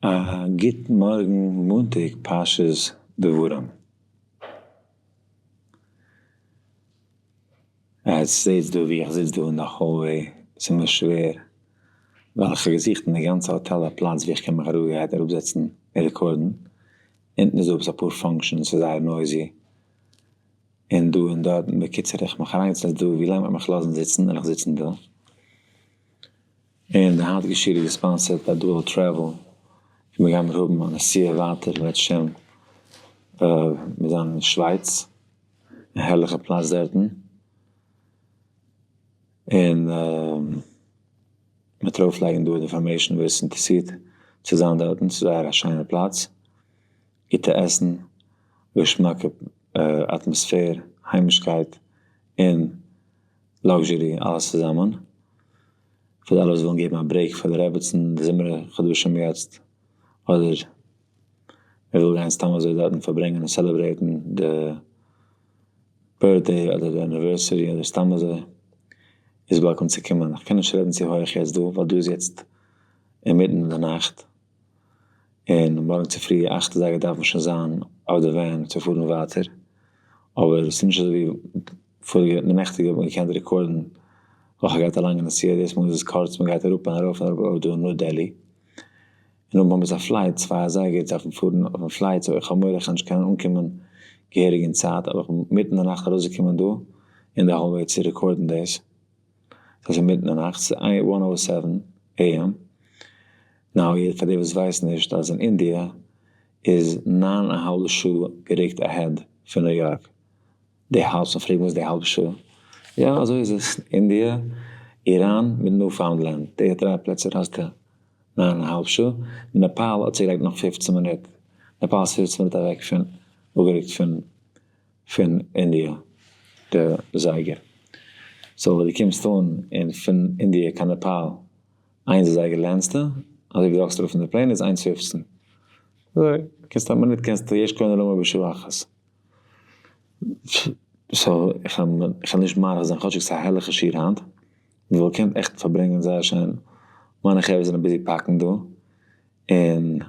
א גוט מארגן מאנטאג פרשת דברים. עטס זעטס דא ווי איך זיץ דא אין די hallway, ס'איז מיר שווער ווייל איך האב געזוכט אין די גאנצע האטעל א פלאץ ווי איך קען מיך רואיגערהייט אראפזעצן און record ן, אונטן איז דא עפעס אפאר functions ס'איז זייער noisy און דא און דארט, בקיצור איך מיך אריינגעזעצט דא ווי לאנג מ'וועט מיך לאזן זיצן וועל איך זיצן דא. און די היינטיגע שיעור איז גע sponsored ביי Dual Travel, און מיר גיימיר האבן א נסיעה ווייטער בעזהשי"ת, מיר זענען אין שווייץ, א הערליכע פלאץ דארטן, און מ'וועט ארויפלייגן דא די information ווער עס איז אינטערעסירט צו זיין דארטן, ס'איז זייער א שיינע פלאץ, גוטע עסן, געשמאקע אטמאספער, היימישקייט, און luxury אלעס צוזאמען, פאר די אלע וואס ווילן געבן א break פאר די רעבעצן די זומער חדשים יעצט, אדער מען וויל גיין סתם אזוי דארטן פארברענגען און celebrate ן די birthday אדער די anniversary אדער סתם אזוי, איז welcome צו קומען. איך קען נישט רעדן צו הויעך יעצט דא ווייל דא איז יעצט אינמיטן די נאכט, און מארגן צופרי אכט אזייגער דארף מען שוין זיין אויף די van צו פארן ווייטער, אבער עס איז נישט אזוי ווי פאריגע די נעכטיגע האט מען געקענט record ן ווייל כ'האב געהאט א לאנגע נסיעה, דאס מאל איז עס קורץ מען גייט אראפ און ארויף און אראפ ארויף דא אין ניו דעלי, און אויב האבן מיר א flight צוויי אזייגער דארף מען פארן אויפן flight so איך האב מורא איך וועל נישט קענען אנקומען געהעריג אין צייט אבער איך בין מיטן די נאכט ארויסגעקומען דא אין די hallway צו record ן דאס, ס'איז אינמיטן די נאכט ס'איז one o seven AM, now פאר די וואס ווייסן נישט אז אין אינדיע איז ניין א האלבע שעה גערוקט ahead פון ניו יארק, די האלב שעה, פרעג וואס די האלב שעה, יא אזוי איז עס, אינדיע, איראן מיט ניופאונדלענד, די דריי פלעצער האסטו ניין א האלב שעה, נעפאל האט צוגעלייגט נאך פופצן מינוט, נעפאל איז פופצן מינוט אוועק פון, אפגערוקט פון פון אינדיע די זייגער, so ווען דו קומסט אן אין פון אינדיע קיין נעפאל איינס אזייגער land סטו, אזוי ווי דו האקסט אראפ פון די plane איז איינס פופצן, אזוי קענסטו א מינוט קענסטו יש קונה עולמו בשעה אחת. so איך וועל נישט מאריך זיין כאטשיג ס'איז א הערליכע שיעור היינט, מ'וואלט געקענט עכט פארברענגען זייער שיין, מיינע חברה זענען busy פאקן דא, און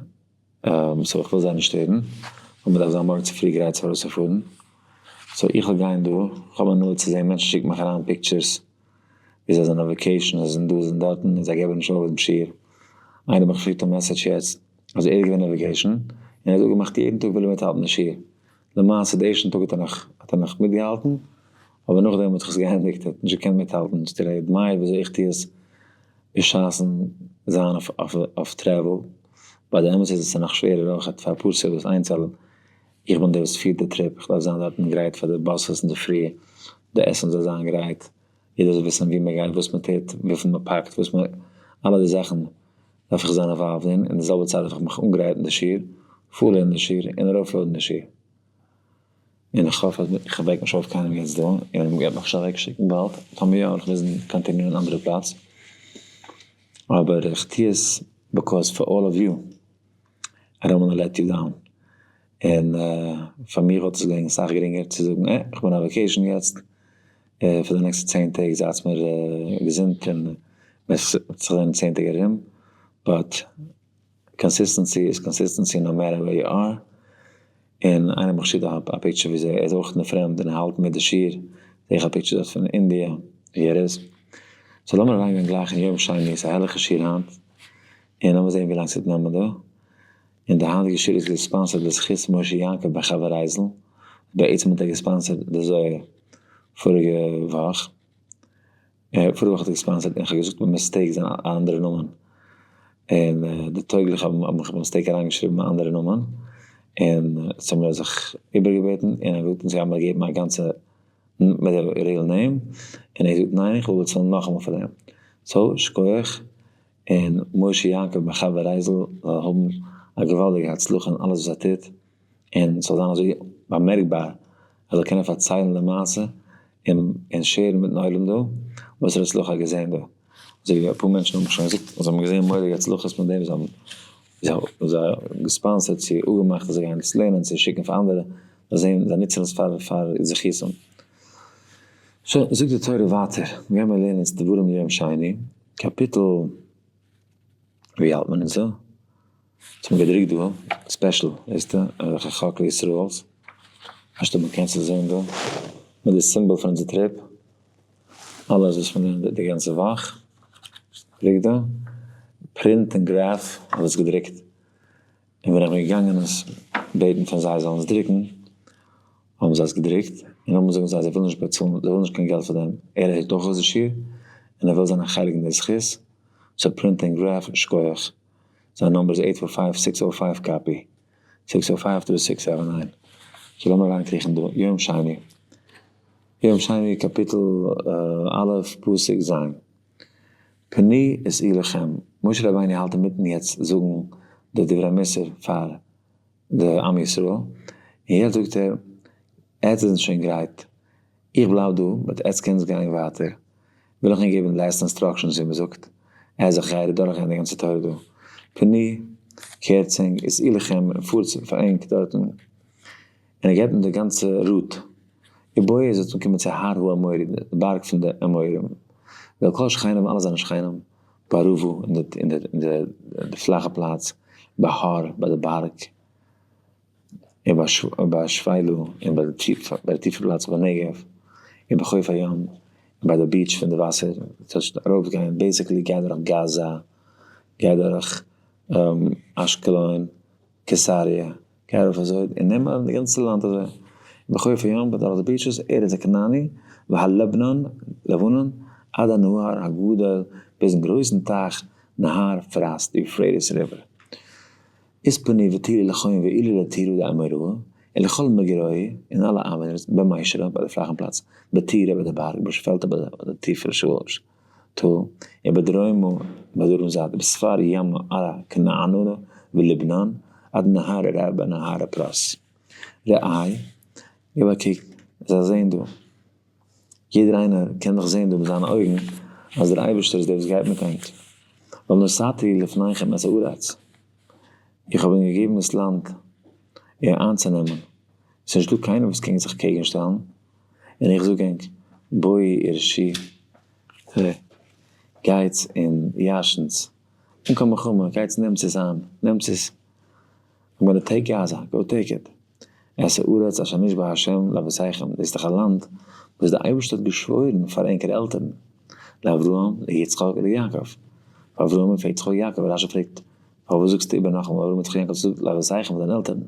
so איך וויל זיי נישט שטערן, ווייל מ'דארף זיין מארגן צופרי גרייט צו ארויסצופארן, so איך וועל גיין דא, איך האב הנאה צו זען מענטשן שיקן מיך אריין pictures ווי זיי זענען אויף vacation, זיי זענען דא זיי זענען דארטן, און זיי געבן נישט אויף דעם שיעור, איינער האט מיך געשיקט א message יעצט אז ער איז געווען אויף vacation, און ער האט אפגעמאכט יעדן טאג וויל ער מיטהאלטן די שיעור, למעשה די ערשטן טאג האט ער נאך האט ער נאך מיטגעהאלטן, אבער נאכדעם האט זיך עס געענדיגט ער האט נישט געקענט מיטהאלטן, ס'טוט ער admire וויאזוי איך טו עס בשעת'ן זיין אויף travel, ביי די אמת איז עס נאך שווערער אויך פאר אפאר סיבות, איינס ווייל איך בין דער וואס פירט די trip, איך דארף זיין דארטן גרייט פאר די buses אינדערפרי, די עסן זאל זיין גרייט, יעדער זאל וויסן ווי מען גייט, וואס מען טוט, וויפיל מען פאקט, וואס מען, אלע די זאכן דארף איך זיין involved אין, אין די זעלבע צייט דארף איך מיך אנגרייטן די שיעור, פארלערנען די שיעור, און ארויפלאדן די שיעור. און איך האף אז איך וועק נישט אויף קיינעם יעצט דא, און מען גייט מיך נישט אוועקשיקן באלד, טאמער יא וועל איך מוזן continue ען אין אנדערע פלאץ, אבער איך טו עס because for all of you, I don't wanna let you down, און פאר מיר וואלט עס געווען אסאך גרינגער צו זאגן אה, איך בין אויף vacation יעצט, פאר די נעקסטע צען טעג זייטס מיר געזונט און מ'וועט זיך זען אין צען טעג ארום, but consistency איז consistency no matter where you are, און איינער האט מיך געשיקט א picture ווי ער איז אויך אין די פרעמד און ער האלט מיט די שיעור, זעה איך א picture דארט פון אינדיע ווי ער איז. so לאמיר אריינגיין גלייך אין יום שני, ס'איז א הערליכע שיעור היינט, און לאמיר זעהן ווי לאנג ס'וועט נעמען דא. און די היינטיגע שיעור איז גע sponsored לזכות משה יעקב בן חוה רייזל, בעצם האט ער גע sponsored די זוהר פאריגע וואך. פאריגע וואך האט ער גע sponsored און כ'האב געזאגט ביי mistake זיין א אנדערע נאמען, און די טויגליך האבן מיך ביי mistake אריינגעשריבן א אנדערע נאמען, און ס'האבן מיר זיך איבערגעבעטן און ער האט אונז געהאט געגעבן א גאנצע מיט די real name, און ער האט געזאגט ניין איך וויל באצאלן נאכאמאל פאר דעם, so שכוח, און משה יעקב בן חוה רייזל זאל האבן א געוואלדיגע הצלחה אין אלעס וואס ער טוט. און ס'זאל זיין אזוי באמערקבאר ער זאל קענען פארציילן די מעשה און און share ן מיטן עולם דא וואס ער האט הצלחה געזען דא. אזוי ווי אפאר מענטשן האבן מיך שוין געזאגט אז זיי האבן געזען מורא'דיגע הצלחות מיט דעם, זיי האבן זיי גע sponsored צו אפגעמאכט אז זיי גייען עס לערנען צו שיקן פאר אנדערע זיי זען זיי נוצן עס פאר פאר זכותים. שוין, זאגט די תורה ווייטער, גיימיר לערנען יעצט דברים יום שני, קאפיטל, ווי האלט מען אונז דא? האבן געדרוקט דא special, זעסטו, אזעלכע חק לישראל'ס, נישט אויב מען קען עס זען דא, מיט די symbol פון אונזער trip, אלעס וואס מען לערנט די גאנצע וואך, דרוקט דא, Print and Graph האט עס געדרוקט, און ווען איך בין געגאנגען עס בעטן פון זיי זאלן עס דרוקן, האבן זיי עס געדרוקט, און נאכדעם זאגן זיי זיי ווילן נישט באצאלן, זיי ווילן נישט קיין געלט פאר דעם, ער הערט אויך אויס די שיעור, און ער וויל זיין א חלק אין די זכות, so Print and Graph, שכוח. זיין number איז eight four five six o five copy, six o five three six seven nine. so לאמיר אריינקריכן דא, יום שני, יום שני קאפיטל א' פסוק ז', פנו ושאו לכם, משה רבינו האלט אינמיטן יעצט זאגן די דברי מוסר פאר די עם ישראל, און יעצט זאגט ער, עטס זענט שוין גרייט, איך בלייב דא, but עטס קענטס גיין ווייטער, וויל איך ענק געבן last instructions ווי מ'זאגט, אז איך גיי דורכגיין די גאנצע תורה דא, פנו, קערטס ענק, וסעו לכם, און פארטס פאר ענק דארטן, און ער געבט אים די גאנצע route, ובאו איר זאלט אנקומען צו הר האמורי, די בארג פון די אמורים, ואל כל שכניו אלע זיינע שכנים, בערבה, אין די פלאכע פלאץ, בהר, ביי די בארג. ובשפלה, און ביי די טיפע פלאץ בנגב, און בחוף הים, און ביי די beach פון די וואסער, ארויף גיין, basically גיי דורך גאזא, גיי דורך אשקלון, קיסריה, גיי ארויף אזוי, און נעם ארום די גאנצע לאנד אזוי, בחוף הים, דורך די beaches, ארץ הכנעני, והלבנון, לבנון, עד הנהר הגדול, ביזן גרויסן טייך, נהר פרת, די Euphrates River. איז פנו וטירו לכון ועלו לטירא דאמוראי, ולכל מגורי, און אלע איינוואוינערס, במישרא, ביי די פלאכן פלאץ, בטירה, ביי די בארג, בשפלתא, ביי די טיפע טאל, ובדרומה, ביי דרום זייט, ובספר ימה ארעא כנענא ולבנון, עד נהר רבה נהר פרת. ראה, געב א קוק, זיי זעהן דא. יעדער איינער קען דאך זען דא מיט זיינע אויגן אז דער אייבערשטער איז דער וואס גייט מיט ענק, ווייל נתתי לפניכם את הארץ, איך האב ענק געגעבן דאס לאנד איר איינצונעמען, עס איז נישטא קיינער וואס קען זיך קעגן שטעלן, און איך זאג ענק, בואו ורשו, גייטס און ירשנטס, אן קיין מלחמה, גייטס נעמטס עס איין, נעמטס עס, I'm gonna take Gaza, go take it. את הארץ אשר נשבע ה' לאבותיכם, דאס איז דאך א לאנד וואס דער אייבערשטער האט געשוואוירן פאר ענקערע עלטערן, לאברהם, ליצחק וליעקב, פאר אברהם און פאר יצחק און יעקב, רשי פרעגט, פארוואס זאגסטו איבער נאכאמאל אברהם יצחק יעקב, זאג לאבותיכם פאר דיינע עלטערן.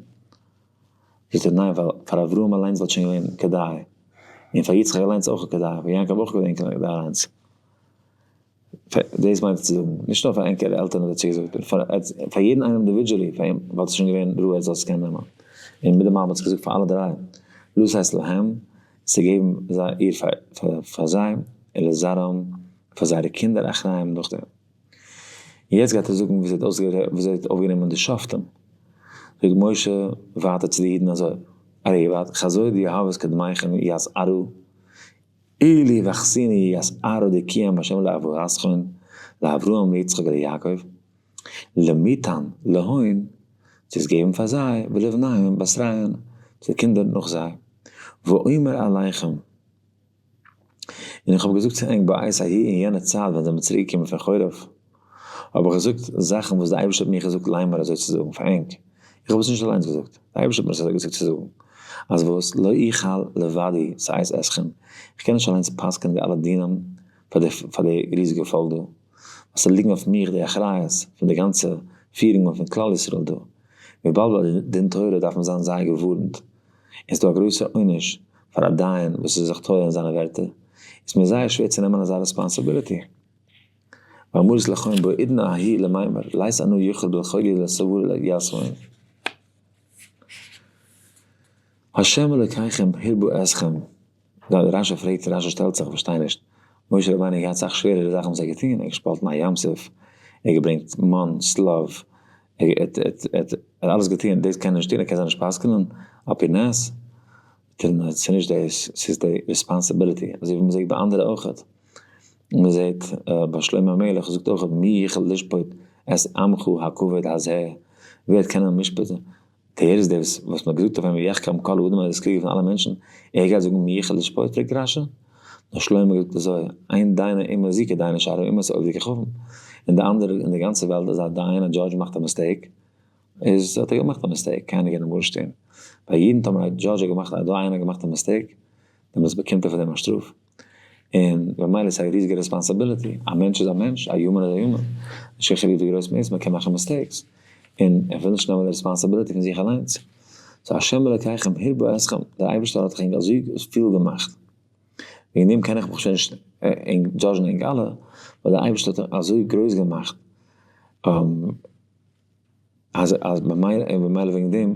זאגט ער, ניין, ווייל פאר אברהם אליינס וואלט שוין געווען כדאי, און פאר יצחק אליינס אויך כדאי, פאר יעקב אויך געווען כדאי אליינס. דאס מיינט צו זאגן, נישט נאר פאר ענקערע עלטערן האט ער צוגעזאגט, נאר פאר יעדן איינעם individually, פאר אים וואלט עס שוין געווען ראוי ער זאל עס קענען נעמען. און מיט דעם אלעם האט ער געזאגט פאר אלע דריי, לתת להם, צו געבן זיי איר פאר זיי, ולזרעם, פאר זייערע קינדער אחריהם נאכדעם. און יעצט גייט ער זאגן וויאזוי ער האט אויפגענומען די שופטים. זאגט משה ווייטער צו די אידן אזוי, ארי ווייטער, חזו די אהבת קדמיכם יסערו, אילו ואכסיני יסערו די קיים השם לאבותיכם לאברהם ליצחק וליעקב, למיתן להון, צו עס געבן פאר זיי, ולבניהם בתריהון, צו די קינדער נאך זיי. ואומר אליכם, און איך האב געזאגט צו ענק בעת ההיא אין יענע צייט ווען זעמיר צוריק געקומען פון חורב, האב איך געזאגט זאכן וואס דער אייבערשטער האט מיר געזאגט לאמר אזוי צו זאגן פאר ענק, איך האב עס נישט אליינס געזאגט, דער אייבערשטער האט מיר עס אזוי געזאגט צו זאגן, אז וואס, לא אוכל לבדי שאת אתכם, איך קען נישט אליינס פסק'ענען די אלע דינים פאר די פאר די ריזיגע פאלק דא, ווייל ס'ליגן אויף מיך די אחריות פון די גאנצע פירונג פון כלל ישראל דא, וויבאלד ביי דין תורה דארף מען זיין זייער געווארנט, און ס'דא א גרויסע עונש פאר א דיין וואס איז זיך טועה אין זיינע ווערטער, איז מיר זייער שווער צו נעמען אזא responsibility. ואמרית לכון בעידנא ההיא למימר, לית אנא יכיל בלחולי לסבורא ליתהון. השם אלוקיכם הרבה אתכם. רשי פרעגט, רשי שטעלט זיך, כ'פארשטיי נישט, משה רבינו האט געהאט סאך שווערערע זאכן וואס ער האט געטון, ער האט געשפאלטן א ים סוף, ער האט געברענגט מן, שליו, ער האט אלעס געטון, דאס קען ער נישט טון, ער קען זיי נישט פסק'נען על פי נס, ס'איז נישט דאס, ס'איז די responsibility, אזוי ווי מ'זעט ביי אנדערע אויכעט, מ'זעט ביי שלמה המלך זאגט אויכעט מי יוכל לשפוט את עמך הכבד הזה, ווער קען אים משפט'ן, דער איז דער וואס מ'האט געזאגט אויף אים יחכם כל האדם אז ער איז קלוגער פון אלע מענטשן, ער גייט זאגן מי יוכל לשפוט, פרעגט רשי, נאר שלמה געזאגט אזוי, אין דיינא אומה זו כדייני שאר האומות עובדי כוכבים, און די אנדערע אין די גאנצע וועלט אז א דיין א judge מאכט א mistake. איז האט ער געמאכט א mistake, קיינער קען אים גארנישט טון. ביי אידן טאמער א judge האט געמאכט, דא איינער האט געמאכט א mistake, דעמאלטס באקומט ער פאר דעם א שטראף. און במילא איז א ריזיגע responsibility, א מענטש איז א מענטש, א human איז א human, נישט קיין חילוק ווי גרויס מען איז, מען קען מאכן mistakes, און ער וויל נישט נעמען די responsibility פון זיך אליינס. so השם אלקיכם הרבה אתכם, דער אייבערשטער האט ענק אזוי פיל געמאכט, וועגן דעם קען איך מיך שוין נישט judge ן ענק אלע, ווייל דער אייבערשטער האט אזוי גרויס געמאכט, אז אז במילא און במילא וועגן דעם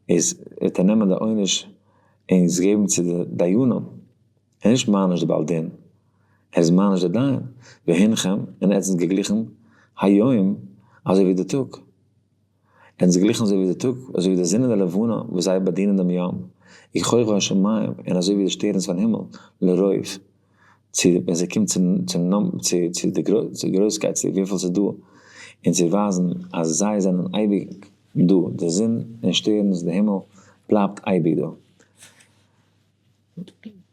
איז וועט ער נעמען די עונש און עס געבן צו די דיינים, ער איז נישט מעניש די בעל דין, ער איז מעניש די דיין, והנכם, און עטס זענט געגליכן היום אזוי ווי די טאג, עטס זענט געגליכן אזוי ווי די טאג, אזוי ווי די זון און די לבנה וואס זיי באדינען דעם יום, וכוכבי השמים, און אזוי ווי די שטערנס פון הימל, לרוב. צו ווען ס'קומט צו צו די גרויסקייט צו וויפיל ס'איז דא, און צו ווייזן אז זיי זענען אייביג דא, די זון און שטערנס, די הימל בלייבט אייביג דא.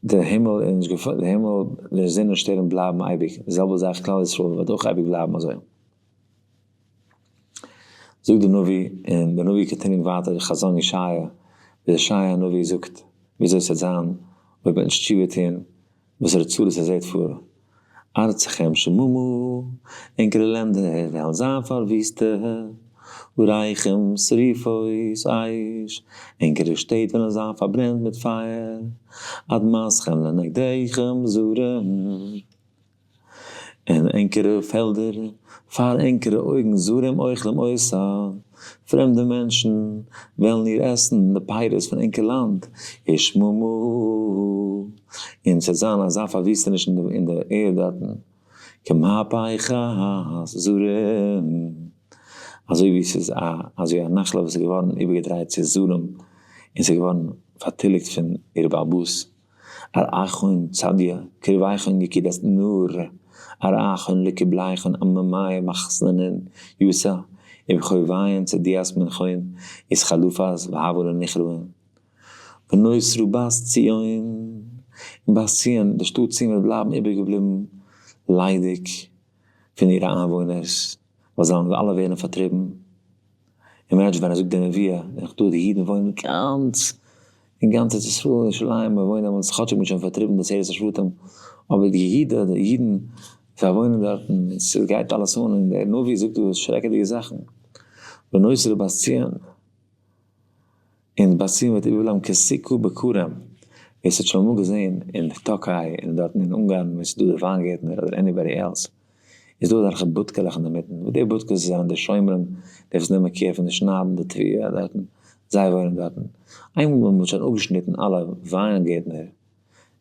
די הימל איז נישט געפ די הימל, די זון און שטערן בלייבן אייביג, די זעלבע זאך כלל ישראל וועט אויך אייביג בלייבן אזוי. זאגט די נביא, און די נביא continue ט ווייטער חזון ישעיה, ווי ישעיה הנביא זאגט וויאזוי עס וועט זיין אויב מ'וועט נישט תשובה טון, וואסערע צרות ער זעט פאר. ארצכם שממה, ענקערע לענדער וועלן זיין פארוויסטע, עריכם שרופות אש, ענקערע שטעט וועלן זיין פארברענט מיט פייער, אדמתכם לנגדכם זרים. און ענקערע פעלדער פאר ענקערע אויגן זרים אוכלים אותה, פרעמדע מענטשן וועלן איר עסן די פירות פון ענקער לאנד, ושממה, און ס'וועט זיין אזא פארוויסטעניש אין די ערד דארטן, כמהפכת זרים, אזוי ווי ס'איז א אזוי א נחלה וואס איז געווארן איבערגעדרייט צו זרים, און ס'איז געווארן פארטיליגט פון איר בעל הבית. ארעכון צדיה, קרבייכון יקידת נור, ארעכון לקבלייכון עממיה מחסננין יוסא, ובחוביין צדיית מנחון, איז חלופת והבו לנכרין. ונוסרו בת ציון, און בת ציון, די שטאט ציון וועט בלייבן איבערגעבליבן ליידיג פון אירע איינוואוינערס, ווייל זיי וועלן אלע ווערן פארטריבן. imagine ווען ער זאגט די נביאה, איך דא די אידן וואוינען גאנץ אין גאנץ ארץ ישראל און ירושלים, מען וואוינט דעמאלטס כאטשיג מען האט שוין פארטריבן די עשרת השבטים, אבער די יהודה, די אידן, זיי וואוינען דארטן, און ס'גייט אלעס אן, און דער נביא זאגט דא שרעקעדיגע זאכן, ונוסרו בת ציון, און בת ציון וועט איבערבלייבן כסוכה בכרם, ווער ס'האט שוין אמאל געזען אין טאקיי און דארטן אין אונגארן ווען ס'איז דא די וויינגערטנער אדער anybody else, איז דא אזעלכע בודקעלעך אינדערמיטן, וואס די בודקעס זענען די שומרים, די וואס נעמען care פון די שניידן די תבואה דארטן, זיי וואוינען דארטן. איינמאל מען האט שוין אפגעשניטן אלע וויינגערטנער,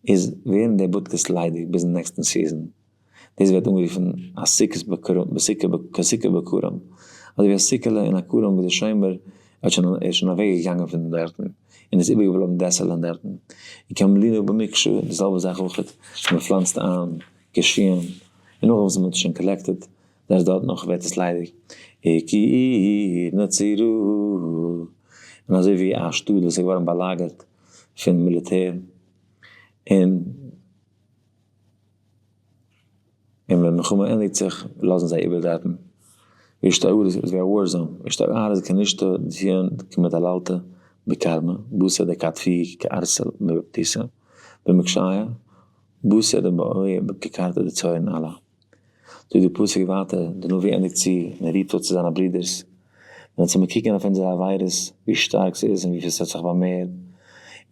איז ווערן די בודקעס ליידיג ביזן נעקסטן season. דאס ווערט אנגערופן א סוכת בכרם, כסוכה בכרם, אזוי ווי א סוכה'לע אין א כרם וואו דער שומר האט שוין, ער איז שוין אוועקגעגאנגען פון דארטן, און איז איבערגעבליבן desolate דארטן. וכמלינה במקשה, די זעלבע זאך אויך ווען מען פלאנצט איין קישואים, און נאכדעם וואס מען האט שוין collected, דאס דארט נאך ווערט עס ליידיג. וכעיר נצורה, און אזוי ווי א שטאט וואס איז געווארן באלאגערט פון מיליטער, און און ווען מלחמה ענדיגט זיך לאזן זיי איבער דארטן. וישתערות איז ווי א war zone, וישתערות כנישתא דציון כמטללתא בכרמא, בתר דקטפוה כערסא בבפטיסא במקשיא, בתר דבעאי כקרתא דצורן עלה. זאגט די פסוק ווייטער, די נביא ענדיגט צו און ער רופט אויס צו זיינע ברודערס, ווען אונז מיר קוקן אויף אונזערע עבירות, ווי שטארק ס'איז און וויפיל ס'האט זיך פארמערט,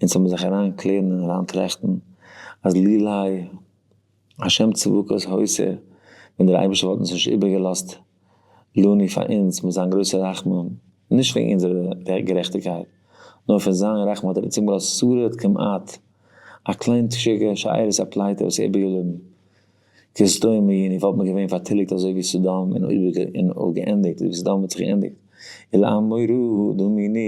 אונז זאל מיר זיך אריין קלערן און אריין טראכטן אז לולי השם צבקות הותיר, ווען דער אייבערשטער וואלט אונז נישט איבערגעלאזט לנו פאר אונז מיט זיין גרויסע רחמים, נישט וועגן אונזערע גערעכטיגקייט, נאר פון זיין רחמים האט ער אונז איבערגעלאזט שריד כמעט, א קליינטשיגע שארית הפליטה וואס איז איבערגעבליבן, כסדום היינו וואלט מען געווען פארטיליגט אזוי ווי סדום און געענדיגט אזוי ווי סדום האט זיך געענדיגט, ולעמורה דמינו,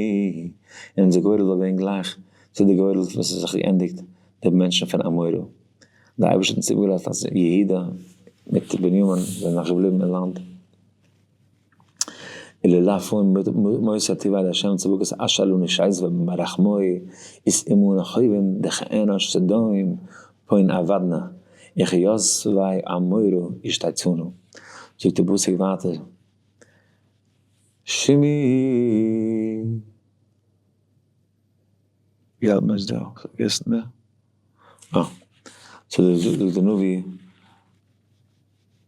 און אונזער גורל וואלט געווען גלייך צו די גורל וואס איז זיך געענדיגט די מענטשן פון עמורה. דער אייבערשטער האט אונז איבערגעלאזט אז יהודה מיט בנימין זענען נאך געבליבן אין לאנד. וללאפון מוסר תיבד ה' צבקות אשר לנו שייז וברחמוי איז אמונה חובין דכאנוש סדום פוין אבדנה איך יוסוויי אמורו ישתיצונו. זאגט די פסוק ווייטער שמעו. ווי האלט מען עס דא? פארגעסן די. אה. so זאגט די נביא,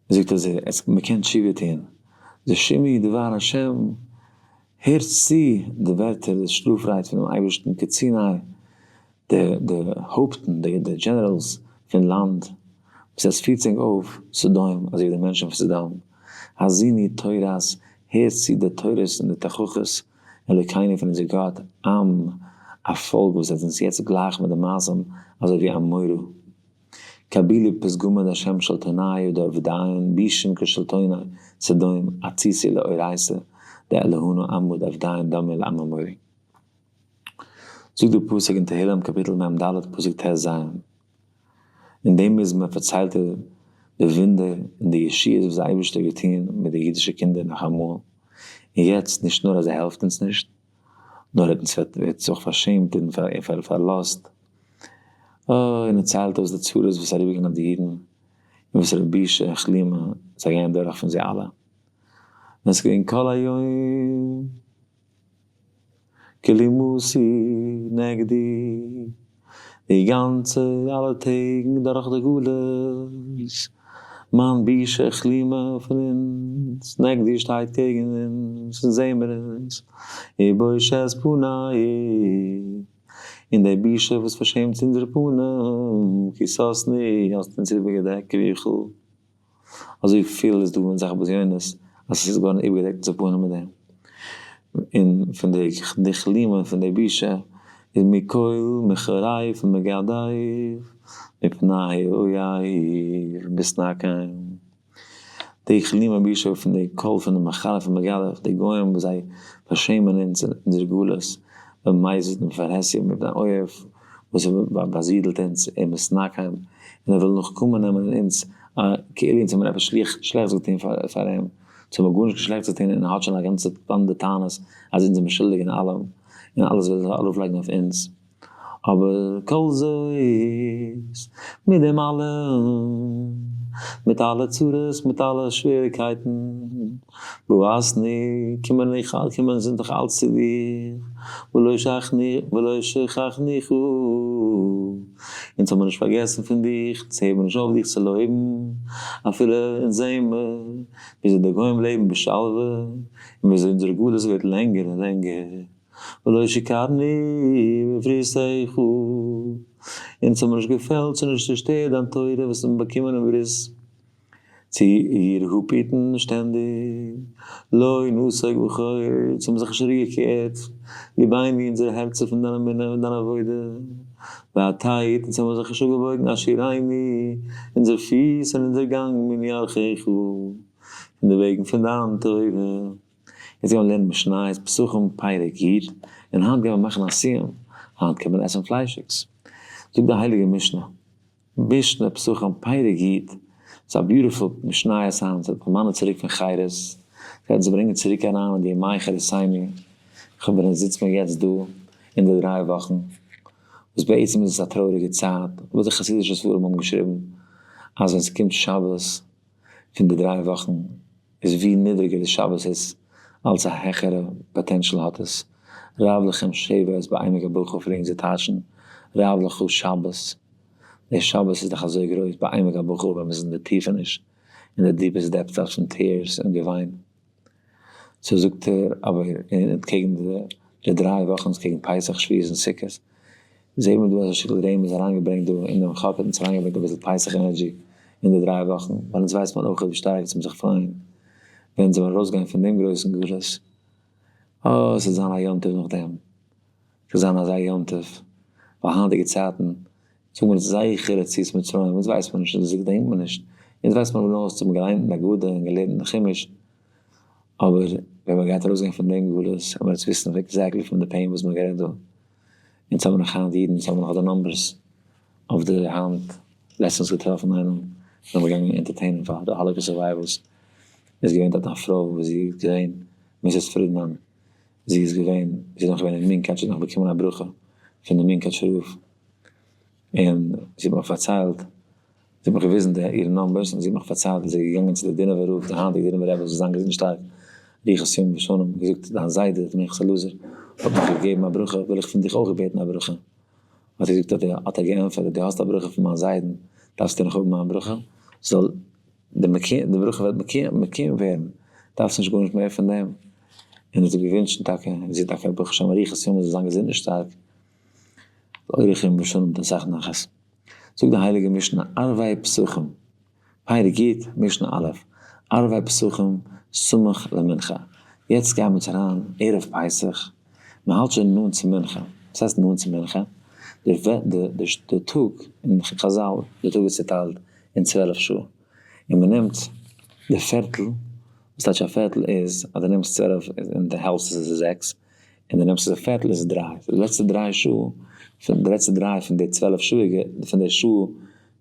זאגט אז עס מען קען תשובה טוהן. די שמעו דבר השם, הערט צו די ווערטער, די שטראף רייד פונעם אייבערשטן, קציני, די די הויפטן, די די generals פון לאנד, וואס עס פירט זיך אויף סדום, אזוי ווי די מענטשן פון סדום, האזינו תורת, הערט צו די תורות און די תוכחות, אלוקינו פון אונזער גאט, עם, א פאלק וואס זענט אונז יעצט גלייך מיט די מעשים, אזוי ווי עמורה. קבילו פתגמא דהשם שלטוניה דעבדיהון בישין כשלטוני סדום אתיתו לאורייתא דאלהנא עמא דעבדיהון דמיא לעם אמורי. זאגט דער פסוק אין תהלים קאפיטל מ ד פסוק ט ז, אין דעם מזמור פארציילט ער די וואונדער און די ישועות וואס דער אייבערשטער האט געטון מיט די אידישע קינדער נאך אמאל, און יעצט נישט נאר אז ער העלפט אונז נישט, נאר ער האט אונז ווערט אויך פארשעמט און פארלאזט, און ער ציילט אויס די צרות וואס איז אריבערגעגאנגען אויף די אידן, און וואסערע בושה און כלימה זיי גייען דורך פון זיי אלע, און עס איז געווען כל היום. כלימתי נגדי, די גאנצע אלע טעג דורך די גלות, מיין בושה כלימה פון אונז, נגדי שטייט קעגן אונז, און זעמער אונז, ובושת פני, און די בושה וואס פארשעמט אונזער פנים, כסתני, האסט אונז איבערגעדעקט כביכול. אזוי פיל איז דא אין זאך בזיונות אז עס איז געווארן איבערגעדעקט אונזער פנים מיט דעם, און פון די די כלימה פון די בושה איז מקול מחריף ומגדף מפני האויב מתנקם, די כלימה בושה פון די קול פון די מחרף ומגדף די גוים וואס זיי פארשעמען אונז אין אונזער גלות במזיד ובפרהסיא מפני האויב וואס באזידלט אונז און מתנקם און ער וויל נקמה נעמען אין אונז כאילו אונז האבן עפעס שלעכטס געטון פאר אים, אונז האבן גארנישט שלעכטס געטון און ער האט שוין א גאנצע באנדע טענות אז אונז זעמיר שולדיג אין אלעם און אלעס וויל ער ארויפלייגן אויף אונז, אבער כל זאת, מיט דעם אלעם, מיט אלע צרות, מיט אלע שוועריקייטן, בעתנו, קומען איך, קומען זיי דאך אלץ צו דיר, ולא שכחנו, ולא שכחנוך, אונז האבן נישט פארגעסן פון דיך, אונז הערן נישט אויף דיך צו לויבן, אפילו אונז זעען מיר וויאזוי די גוים לעבן בשלווה, און וויאזוי אונזער גלות ווערט לענגער און לענגער. ולא שיקרנו בבריתך, אונז האבן נישט געפעלטשט און נישט צעשטערט דיין תורה וואס מיר באקומען אין ברית, צו איר אפהיטן שטענדיג, לא נסוג אחור, אונז האבן זיך נישט צוריקגעקערט, לבנו אונזערע הערצער פון דיין אמונה און דיין עבודה, והתת, אונז האבן זיך נישט אפגעבויגן אשירינו, אונזער פיס און אונזער גאנג מנערכיך, פון די וועגן פון דיין תורה. יעצט גיימער לערנען משניות פסחים פרק י', און היינט גיימער מאכן א סיום, היינט קען מען עסן פליישיגס. זאגט די הייליגע משנה, משנה פסחים פרק י', ס'איז א beautiful משניות היינט, ס'וועט דערמאנען צוריק פון חירות, ס'גייט אונז ברענגען צוריק אריין אין די ימי חירותינו, כ'בין און זיץ מיר יעצט דא אין די דריי וואכן, וואס בעצם איז עס א טרויעריגע צייט, אבער די חסידישע ספרים האבן געשריבן אז ווען ס'קומט שבת פון די דריי וואכן איז ווי נידריגער די שבת איז אלס א העכערע potential האט עס. רב לכם שבת בעמק הבכא פלעגן זיי טייטשן רב לך שבת. דער שבת איז דאך אזוי גרויס בעמק הבכא ווען מ'איז אין די טיפעניש אין די deepest depths פון tears און געוויין. so זאגט ער אבער אנטקעגן די דריי וואכן איז קעגן פסח שבועות און סוכות זעהט מען דא אז א שטיקל רמז איז אריינגעברענגט דא אין דעם חק האט אונז אריינגעברענגט אביסל פסח energy אין די דריי וואכן ווייל אונז ווייסט מען אויך ווי שטארק אונז זיך פרייען ווען אונז וועלן ארויסגיין פון דעם גרויסן גלות אה עס וועט זיין א יום טוב נאכדעם עס וועט זיין אזא יום טוב ווייל היינטיגע צייטן זאגן מיר זכר יציאת מצרים אונז ווייסט מען נישט אונז געדענקט מען נישט אונז ווייסט מען נאר וואס מ'האט געליינט אין הגדה און געלערנט אין חומש אבער ווען מען גייט ארויסגיין פון דעם גלות וועט מען עס וויסן exactly פון די pain וואס מען גערעדט דא, אונז האבן נאך היינט אידן, אונז האבן נאך די numbers אויף די האנט, לעצטענס געטראפן איינעם, זענען מיר געגאנגען entertain ען פאר די Holocaust survivors, איז געווען דארט א פרוי וואס זי איז געווען Mrs. פרידמאן, זי איז געווען, זי איז נאך געווען אין מונקאטש, זי האט נאך באקומען א ברכה פון די מונקאטשער רב, און זי האט מיך פארציילט זי האט מיך געוויזן די אירע numbers און זי האט מיך פארציילט אז זי איז געגאנגען צו די דינובער רב, די היינטיגע דינובער רבי זאל זיין געזונט און שטארק, אריכות ימים ושנים, געזאגט דיין זיידע דער מנחת אלעזר האט מיך געגעבן א ברכה, וויל איך פון דיך אויך בעטן א ברכה. האט ער געזאגט, האט ער געענטפערט, דו האסט א ברכה פון מיין זיידן, דארפסטו נאך האבן מיין ברכה? זאל די ברכה וועט מקוים ווערן, דארפסט נישט גארנישט מער פון דעם. און האט איר געווינטשן טאקע, און זי האט טאקע ברוך השם אריכות ימים זאל זיין געזונט און שטארק, לאורך ימים ושנים מיט אסאך נחת. זאגט די הייליגע משנה, ערבי פסחים, פרק י', משנה א', ערבי פסחים סמוך למנחה, יעצט גייען מיר אריין ערב פסח, מען האלט שוין נאנט צו מנחה, וואס הייסט נאנט צו מנחה? די טאג אין חזל, די טאג איז צוטיילט אין 12 שעה, און מען נעמט די פערטל, וואס טייטש א פערטל איז אז דו נעמסט 12 און די העלפט איז זעקס, און דו נעמסט די פערטל איז דריי, די לעצטע דריי שעה, פון די לעצטע דריי פון די 12 שעה'יגע, פון די שעה,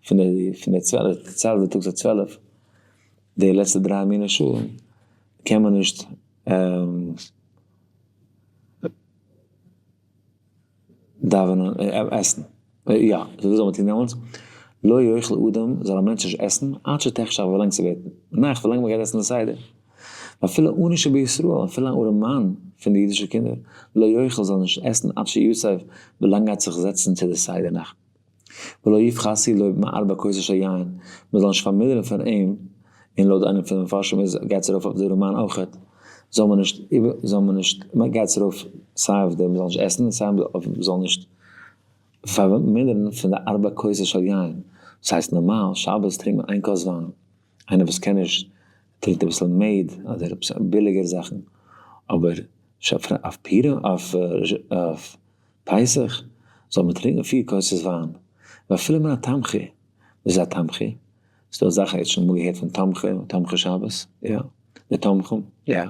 פון די פון די 12, ציילט די טאג צו 12, די לעצטע דריי מיני שעה קען מען נישט דאווענען, עסן. יא, so וואס זאל מען טון דעמאלטס? לא יאכל אדם, זאל א מענטש נישט עסן, עד שתחשך ווילאנג ס'ווערט נאכט, ווילאנג מ'גייט עסן די סדר. ואפילו עני שבישראל, אפילו אן ארעמאן פון די אידישע קינדער, לא יאכל זאל נישט עסן עד שיסב, ווילאנג גייט זיך זעצן צו די סדר נאכט. ולא יפחתו לו מארבע כוסות של יין, מ'זאל נישט פארמינערן פון אים, און לויט איינעם פון די מפרשים איז גייט עס ארויף אויף די ארעמאן אויכעט, זאל מען נישט איבער זאל מען נישט גייט עס ארויף סיי אויף די מ'זאל נישט עסן און סיי אויף מ'זאל נישט פארמינערן פון די ארבע כוסות של יין, דאס הייסט נארמאל שבת טרינקט מען איין כוס וויין, איינער וואס קען נישט טרינקט אביסל מעד אדער עפעס ביליגער זאכן, אבער אויף פורים אויף פסח זאל מען טרינקען פיר כוסות וויין, ואפילו מן התמחוי, וואס איז א תמחוי? ס'דא אזאך, האט שוין אמאל געהערט פון תמחוי, תמחוי שבת? יא. די תמחים? יא.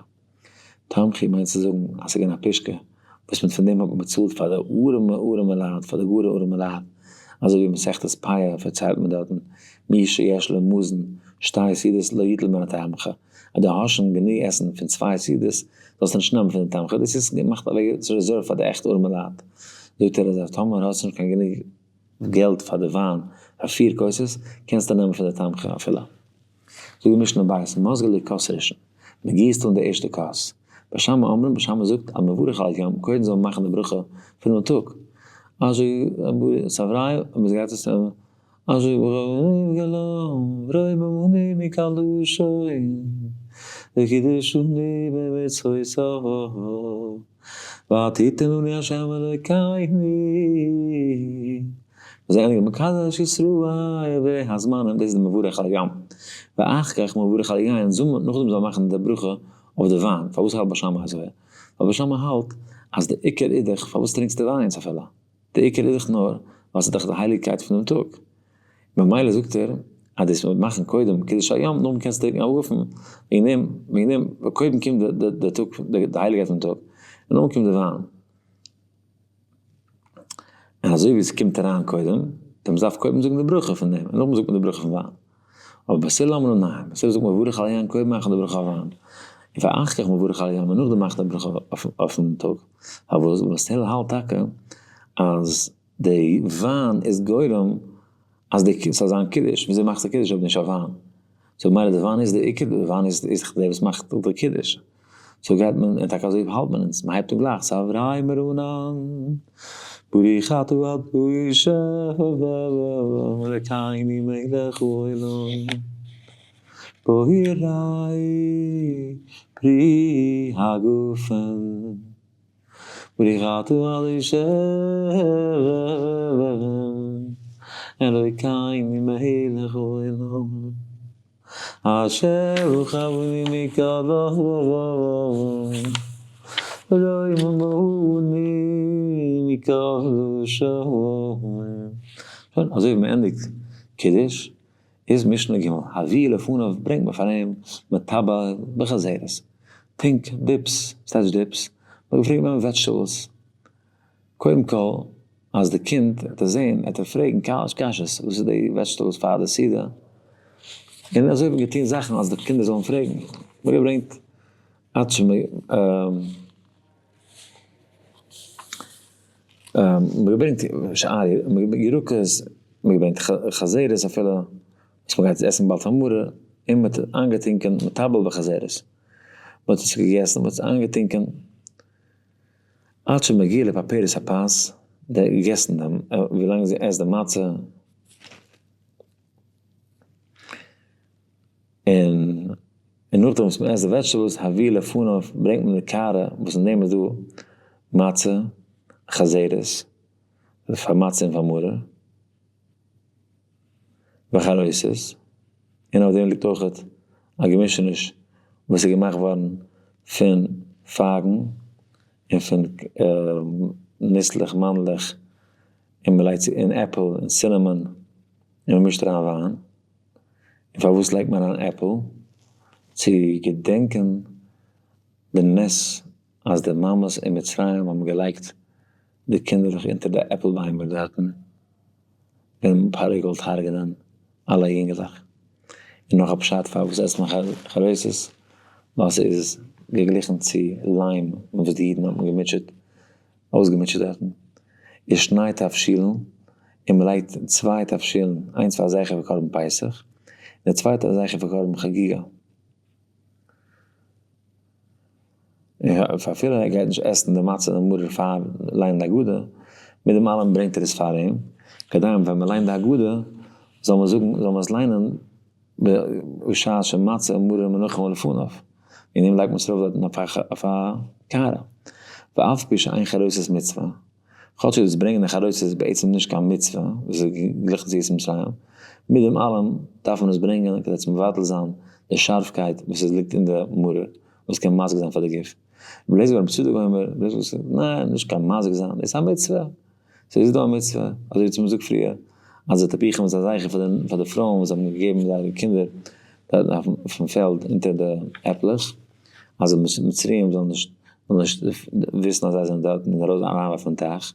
תמחוי מיינט צו זאגן אז ס'איז געווען א פושקע וואס מיט פון דעם האט מען באצאלט פאר די ארעמע ארעמע לייט, פאר די גאר ארעמע לייט, אזוי ווי מסכת פאה פארציילט מען דארטן, מי שיש לו מזון שתי סעודות לא יטול מן התמחוי, אז דו האסט שוין גענוג עסן פון צוויי סעודות זאלסטו נישט נעמען פון די תמחוי, דאס איז געמאכט אוועק ס'איז reserved פאר די עכט ארעמע לייט. זאגט ער אז טאמער האסטו נישט קיין גענוג געלט פאר די וויין פאר פיר כוסות, קענסטו נעמען פון די תמחוי אפילו. זאגט די משנה בית, מוזגין לכוס ראשון, מען גיסט אן די ערשטע כוס. בית שמאי אומרים, בית שמאי זאגט אז מברך על היום, קודם זאל מען מאכן די ברכה פונעם טאג. אזוי סברי, און מען גייט עס אזוי וקידשנו במצוותיו ותתן לנו השם אלוקינו. זיי ענדיגן מקדש ישראל והזמנים, דאס איז די מברך על היום. ואחר כך מברך על היין, נאכדעם זאל מען מאכן די ברכה אויף די וויין. פארוואס האלט בית שמאי אזוי? ווייל בית שמאי האלט אז די עיקר איז דאך פארוואס טרינקסטו וויין אפילו? די עיקר איז דאך נאר ווייל ס'איז דאך די הייליגקייט פונעם טאג. ממילא זאגט ער אז דאס מ'וועט מאכן קודם קידוש היום נאכדעם קענסטו טרינקען א גפן, וועגן דעם וועגן דעם קודם קומט די די טאג די הייליגקייט פון טאג און נאכדעם קומט די וויין. און אזוי ווי עס קומט אריין קודם, דעם מ'דארף קודם זאגן די ברכה פון דעם און נאכדעם זאגט מען די ברכה פון וויין. אבער בית הלל אמרו ניין, בית הלל זאגט מברך על היין קודם מאכן די ברכה אויף וויין, און ואחר כך מברך על היום און נאכדעם מאכט די ברכה אויפן טאג. פארוואס? ווייל בית הלל האלט טאקע אז די וויין איז גורם אז די ס'זאל זיין קידוש, וויאזוי מאכסטו קידוש אויב נישט אויף וויין? so ממילא די וויין איז די עיקר, די וויין איז דאך די וואס מאכט די קידוש. so גייט מען, און טאקע אזוי האלט מען אונז, מען הייבט אן גלייך, סברי מרנן, ברוך אתה ה' אלקינו מלך העולם, בורא פרי הגפן, ברוך אתה ה' אלוקינו מלך העולם. אשר רחבני מקרוב רוממוני מכל לשון. שוין, אזוי ווי מען ענדיגט קידוש, איז משנה ג', הביאו לפניו ברענגט מען פאר אים מטבל בחזרת, טינק, dips, וואס טייטש dips? מען האט געפרעגט נעמען vegetables, קודם כל אז די קינד וועט עס זען וועט ער פרעגן קשיות וואס איז די vegetables פאר די סעודה, און אזוי האט מען געטון זאכן אז די קינדער זאלן פרעגן, מ'האט געברענגט עד ש מ'האט געברענגט שאר ירקות, מ'האט געברענגט חזרת אפילו, וואס מ'גייט עסן באלד פאר מרור, און מ'האט איינגעטונקען מטבל בחזרת, מ'האט עס געגעסן, מ'האט עס איינגעטונקען. עד שמגיע לפרפרת הפת. געגעסן דעם, ווי לאנג זי עסט די מצה, און נאכדעם וואס מען עסט די vegetables, הביא לפניו, ברענגט מען די קערה וואס אין דעם איז דא מצה, חזרת, פאר מצה און פאר מרור, וחרוסת, און אויף דעם ליגט אויכעט א געמישעניש וואס איז געמאכט געווארן פון פייגן און פון ניסלעך, מאנדלעך, און מען לייגט צו און עפל און cinnamon, און מען מישט אריין וויין. און פארוואס לייגט מען אריין עפל? צו געדענקען די נס אז די מאמעס אין מצרים האבן געלייגט די קינדערלעך אונטער די עפל ביימער דארטן, ווען פרעה געוואלט הרג'נען אלע יונגעלעך. און נאך א פשט פארוואס עסט מען חרוסת, ווייל ס'איז געגליכן צו ליים וואס די אידן האבן געמוטשעט, אויסגעמוטשעט דארטן. איז שני תבשילין, און מ'לייגט צוויי תבשילין, איינס פאר זכר פאר קרבן פסח, און די צווייטע זכר פאר קרבן חגיגה. און אפילו ער גייט נישט עסן די מצה און מרור פאר ליינען די הגדה, מיט דעם אלעם ברענגט ער עס פאר אים, כדי ווען מען ליינט די הגדה זאל מען זאגן, זאל מען עס ליינען בשעה שמצה ומרור מונחים לפניו, און דעם לייגט מען עס ארויף דארטן אויף א קערה. ואף פי שאין חרוסת מצוה, כאטש דאס ברענגען די חרוסת איז בעצם נישט קיין מצוה, וואס איז געגליכן צו יציאת מצרים, מיט דעם אלעם דארף מען עס ברענגען כדי צו מבטל זיין די שארפקייט וואס עס ליגט אין די מרור, וואס קען מזיק זיין פאר די גוף. רבי אליעזר בן פסודא אומר, רבי אליעזר זאגט, ניין, נישט קיין מזיק זיין, דאס איז א מצוה, ס'איז דא א מצוה, אזוי ווי מ'זאגט פריער, אז די תפוחים איז א זכר פאר די פרויען וואס האבן געגעבן זייערע קינדער אויפן פעלד אונטער די עפלעך, אז די מצריים זאלן נישט וויסן אז זיי זענען דארט און ארויס אריינווארפן אין טייך,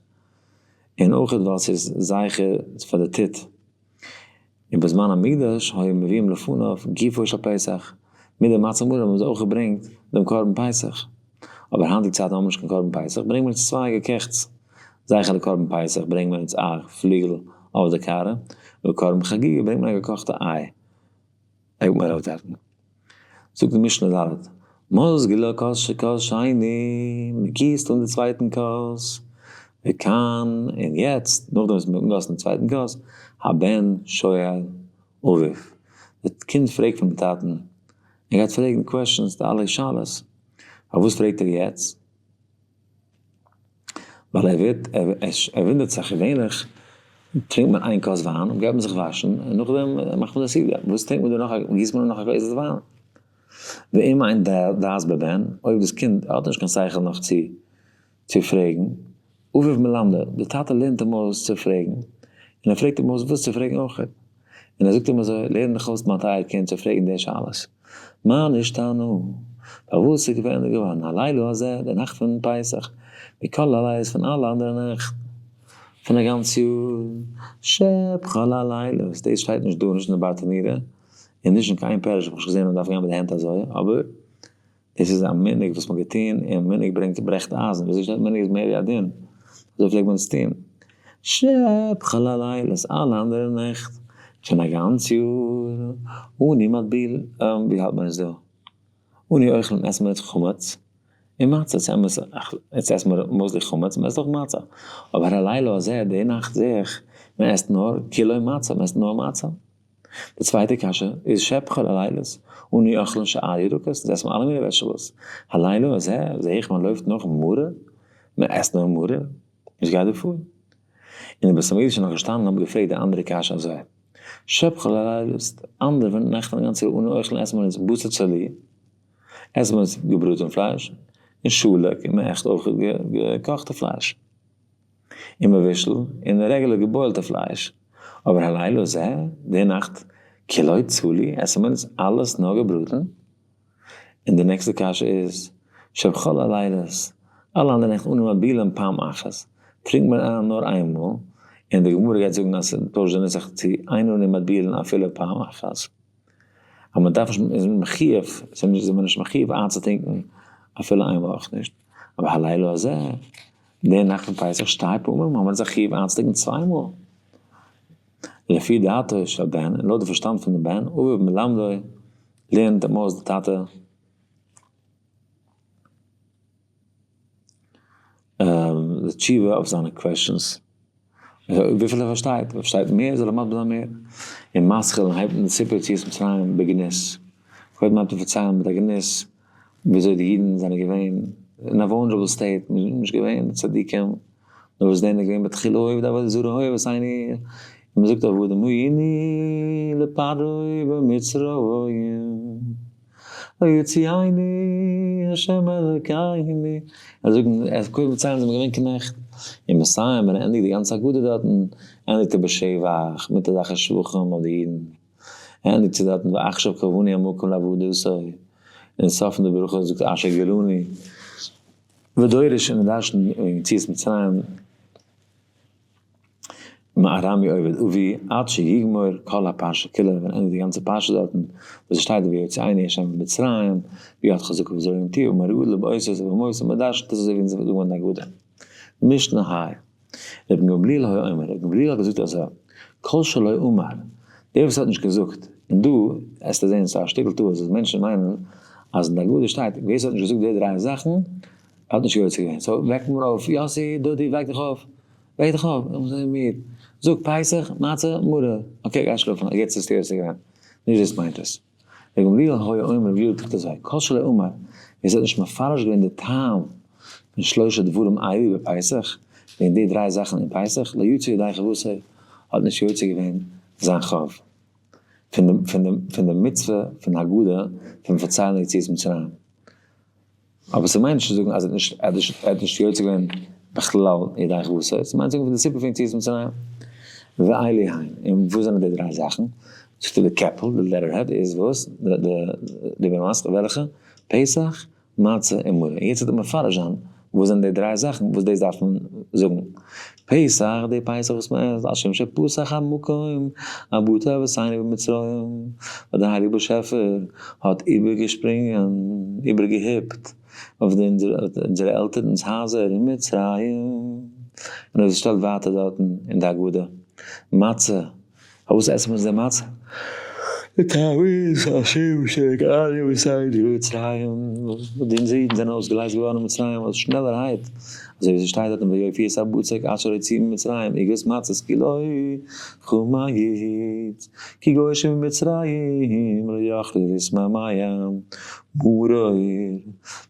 און אויך ווייל ס'איז זכר פאר די טיט. און בזמן המקדש היו מביאים לפניו גופו של פסח, מיט די מצה מרור האבן זיי אויך געברענגט דעם קרבן פסח, אבער היינטיגע צייטן האבן מיר נישט קיין קרבן פסח, ברענגט מען אונז צוויי געקעכטס, זכר לקרבן פסח ברענגט מען אונז א פליגל אויף די קערה, ולקרבן חגיגה ברענגט מען א געקאכטע איי, לייגט מען ארויף דארטן. זאגט די משנה ד', מזגו לו כוס שכוס שני, מען גיסט אן די צווייטן כוס, וכאן, און יעצט, נאכדעם וואס מען האט אנגעגאסן די צווייטן כוס, הבן שואל אביו, די קינד פרעגט פונעם טאטן, ער גייט פרעגן questions, די אלע שאלות, פארוואס פרעגט ער יעצט? ווייל ער ווערט, ער וואונדערט זיך, געווענליך טרינקט מען איין כוס וויין און גייט מען זיך וואשן און נאכדעם מאכט מען די סעודה, וואס טרינקט מען דא נאך א, גיסט מען נאך א גלעזל וויין? ואם אין דעת בבן, אויב דאס קינד האט נישט קיין שכל נאך צו צו פרעגן, אביו מלמדו, די טאטע לערנט אים אויס צו פרעגן, און ער פרעגט אים אויס וואס צו פרעגן אויך. און ער זאגט אים אזוי, לערן דיך אויס מיין טייער קינד צו פרעגן די שאלות. מה נשתנו? פארוואס איז געווען געווארן הלילה הזה, די נאכט פון פסח, מכל הלילות פון אלע אנדערע נעכט פון א גאנץ יאר, שבכל הלילות, דאס שטייט נישט דא, נישט אין די ברטנורא, און נישט אין קיין פירוש האב איך נישט געזען אז מען דארף גיין מיט די הענט אזוי, אבער דאס איז א מנהג וואס מ'האט געטון, און מנהג ברענגט ברעכט אייזן, וויאזוי שטייט מנהג איז מער ווי א דין, אזוי פלעגט מען עס טון. שבכל הלילות, אלע אנדערע נעכט, שוין א גאנץ יאר, אנו מטביל, ווי האלט מען עס דא? אנו אוכלין עסן מיר חמץ, און מצה, ס'אמת יעצט עסן מיר mostly חמץ, מ'עסט אויך מצה, אבער הלילה הזה, די נאכט זעה איך, מ'עסט נאר כולו מצה, מ'עסט נאר מצה. די צווייטע קשיא איז שבכל הלילות אנו אוכלין שאר ירקות, אונז עסן אלע מיני vegetables, הלילה הזה זעה איך מען לויפט נאך מרור, מען עסט נאר מרור, וואס גייט דא פאר? און די בית המקדש איז נאך געשטאנען און האבן געפרעגט די אנדערע קשיא אזוי, שבכל הלילות, די אנדערע נעכט פון די גאנצע יאר אנו אוכלין עסן מיר אונז בשר צלי, עסן מיר אונז געבראטען פלייש, און שלק, און מען עסט אויך געקאכטע פלייש. און מבושל, און רעגולער געבוילטע פלייש, אבער הלילה הזה, די נאכט, כולו צלי, עסן מיר אונז אלעס נאר געבראטן? און די נעקסטע קשיא איז, שבכל הלילות, אלע אנדערע נעכט אנו מטבילין פעם אחת, טרינקט מען איין נאר איין מאל, און די גמרא גייט זאגן אז ס'טוישט די נוסח צו אין אנו מטבילין אפילו פעם אחת. אז מען דארף נישט, איז מען מחיוב, איז מען נישט מחיוב איינצוטרינקען אפילו איין מאל אויך נישט, אבער הלילה הזה, די נאכט פון פסח שתי פעמים האבן מיר זיך חיוב איינצולייגן צוויי מאל. לפי דעתו של בן, און לויט די פארשטאנד פון די בן, אביו מלמדו, לערנט אים אויס די טאטע. די תשובה אויף זיינע questions. וויפיל ער פארשטייט, ער פארשטייט מער זאל ער מסביר זיין מער. און מתחיל און הייבט אן די סיפור יציאת מצרים בגנות. קודם הייבט ער פארציילן מיט א גנות וויאזוי די אידן זענען געווען אין א vulnerable state, נישט געווען צדיקים, נאר וואס דען איז געווען בתחילה עובדי עבודה זרה היו אבותינו, און מ'זאגט עבדים היינו לפרעה במצרים. ויוציאנו ה' אלקינו, ער זאגט ער קודם מצרים זענען מיר געווען קנעכט, און מסיים ווען ער ענדיגט די גאנצע הגדה דארטן, ענדיגט ער בשבח מיט אזעלכע שבחים אויף די אידן, ער ענדיגט צו דארטן ועכשיו קרבנו המקום לעבודתו, און סוף פון די ברכה זאגט ער אשר גאלנו, ודורש און ער דרש'נט וועגן יציאת מצרים. מארמי עובד אבי עד שיגמור כל הפרשה כולה, ווען ענדיגט די גאנצע פרשה דארטן, וואס עס שטייט ויוציאנו ה' ממצרים, ביד חזקה ובזרוע נטויה ובמורא גדול ובאותות ובמופתים מ'דרש'נט עס אזוי ווי אונז זאגן אין די הגדה. משנה ה. רבן גמליאל היה אומר, רבן גמליאל האט געזאגט אזוי, כל שלא אמר, דער וואס האט נישט געזאגט, און דא עסטו זען ס'איז א שטיקל טעות אז מענטשן מיינען אז אין די הגדה שטייט ווער ס'האט נישט געזאגט די דריי זאכן האט נישט יוצא געווען, so וועקט מיר אויף, יאסי, דודי, וועק דיך אויף, וועק דיך אויף, איך בין מיד, זאג פסח, מצה, מרור, okay גיי שלאפן, יעצט ביסטו יוצא געווען, נישט דאס מיינט עס. ר' גמליאל היה אומר, ר' גמליאל זאגט אזוי, כל שלא אמר, ווער ס'האט נישט מפרש געווען די טעם פון שלושה דברים אלו בפסח, וועגן די דריי זאכן אין פסח, לא יצא ידי חובתו, האט נישט יוצא געווען זיין חוב פון די מצוה פון הגדה פון פארציילן יציאת מצרים. אבער ס'מיינט נישט צו זאגן אז ער האט נישט יוצא געווען בכלל ידי חובתו, ס'מיינט צו זאגן פון די סיפור פון יציאת מצרים. ואלו הן, און וואס זענען די דריי זאכן? זאגט ער די קעפל, די letterhead איז וואס? די במסכת וועלכע? פסח, מצה און מרור. און יעצט וועט ער מפרש זיין וואס זענען די דריי זאכן וואס דאס דארף מען זאגן. פסח, די פסח וואס מען עסט, על שום שפסח המקום על בתי אבותינו במצרים, ווייל דער הייליגער באשעפער האט איבערגעשפרינגען, איבערגעהיפט, אויף די אונזערע עלטערנס הייזער אין מצרים, און אזוי שטייט ווייטער דארטן אין די הגדה, מצה, פארוואס עסן מיר די מצה? די טעם איז על שום שנגאלו אבותינו במצרים, די אונזערע אידן זענען אויסגעלייזט געווארן אין מצרים אויס שנעלערהייט, אזוי ווי ס'שטייט דארטן ויאפו את הבצק אשר הוציאו ממצרים עוגות מצות כי לא חמץ. כי גוי שבמצרים לא יכלו להתמהמה מרור,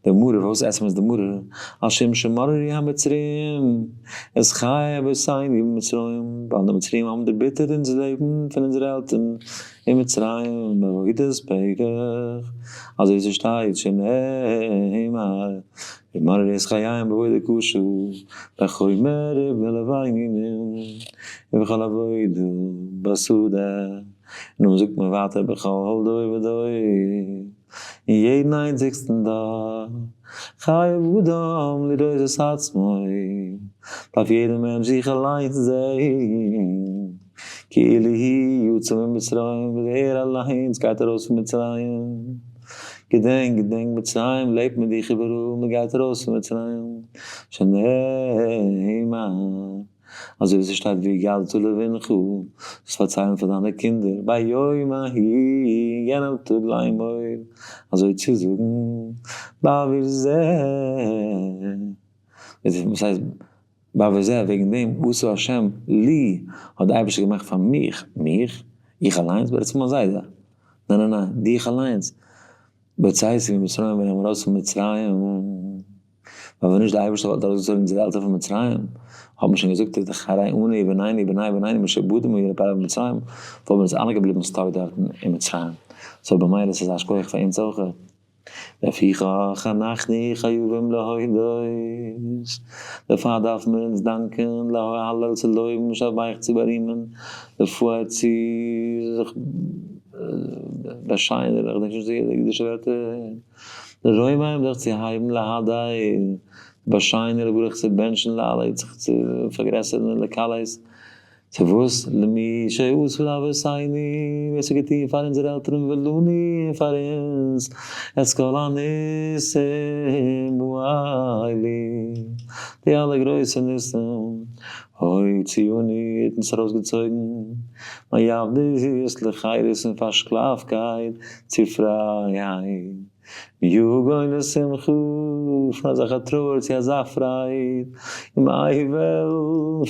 די מרור, פארוואס עסט מען די מרור? על שום שמררו המצרים את חיי אבותינו במצרים, ווייל די מצריים האבן דערביטערט אונזער לעבן פון אונזערע עלטערן אין מצרים בעבודת פרך, אזוי ווי ס'שטייט שנאמר ומררו את חייהם בעבודה קשה בחומר ובלבנים ובכל עבודה בשדה, נו זאגט מען ווייטער בכל דור ודור, אין יעדן איינציגסטן דור, חייב אדם לראות את עצמו, דארף יעדער מענטש זיך אליינס זעהן, כאילו הוא יצא ממצרים, ווי ער אליינס גייט ארויס פון מצרים, געדענק, געדענק מצרים לעבט מיט דיך איבעראל, מען גייט ארויס פון מצרים, שנאמר. אזוי ווי ס'שטייט והגדת לבנך, זאלסט פארציילן פאר דיינע קינדער, ביום ההוא, אין יענעם טאג לאמור, אזוי צו זאגן, בעבור זה, וואס הייסט בעבור זה, וועגן דעם עשה השם לי, האט דער אייבערשטער געמאכט פאר מיך, מיך? איך אליינס? ברענגסט פון מיין זיידע? ניין ניין ניין, דיך אליינס, בצאתי ממצרים ווען איך בין ארויס פון מצרים. ווייל ווען נישט די אייבערשטער וואלט ארויסגעצויגן אונזערע עלטערן פון מצרים, האט מען שוין געזאגט איז דאך הרי אנו ובנינו ובני בנינו משועבדים היינו לפרעה במצרים, וואלטן אונז אלע געבליבן stuck דארטן אין מצרים, so במילא ס'איז א שכוח פאר אונז אויך. לפיכך אנחנו חייבים להודות, דערפאר דארפן מיר אונז דאנקען, להלל צו לויבן, לשבח צו בארימען, לפאר צו זיך באשיינען, איך דענק נישט די אידישע ווערטער. לרומם זיך צו הייבן להאדיר, באשיינען לברך צו בענטשן להעלות זיך צו פארגרעסערן און לקלס צו וואס? למי שעשה לאבותינו, ווער ס'האט געטון פאר אונזערע עלטערן ולנו און פאר אונז, את כל הניסים האלה, די אלע גרויסע ניסים. הוציאנו האט אונז ארויסגעצויגן, מעבדות לחירות פון פארשקלאפקייט צו פרייהייט, מיגון לשמחה פון אזעלכע טרויער צו אזא פרייד, ומאבל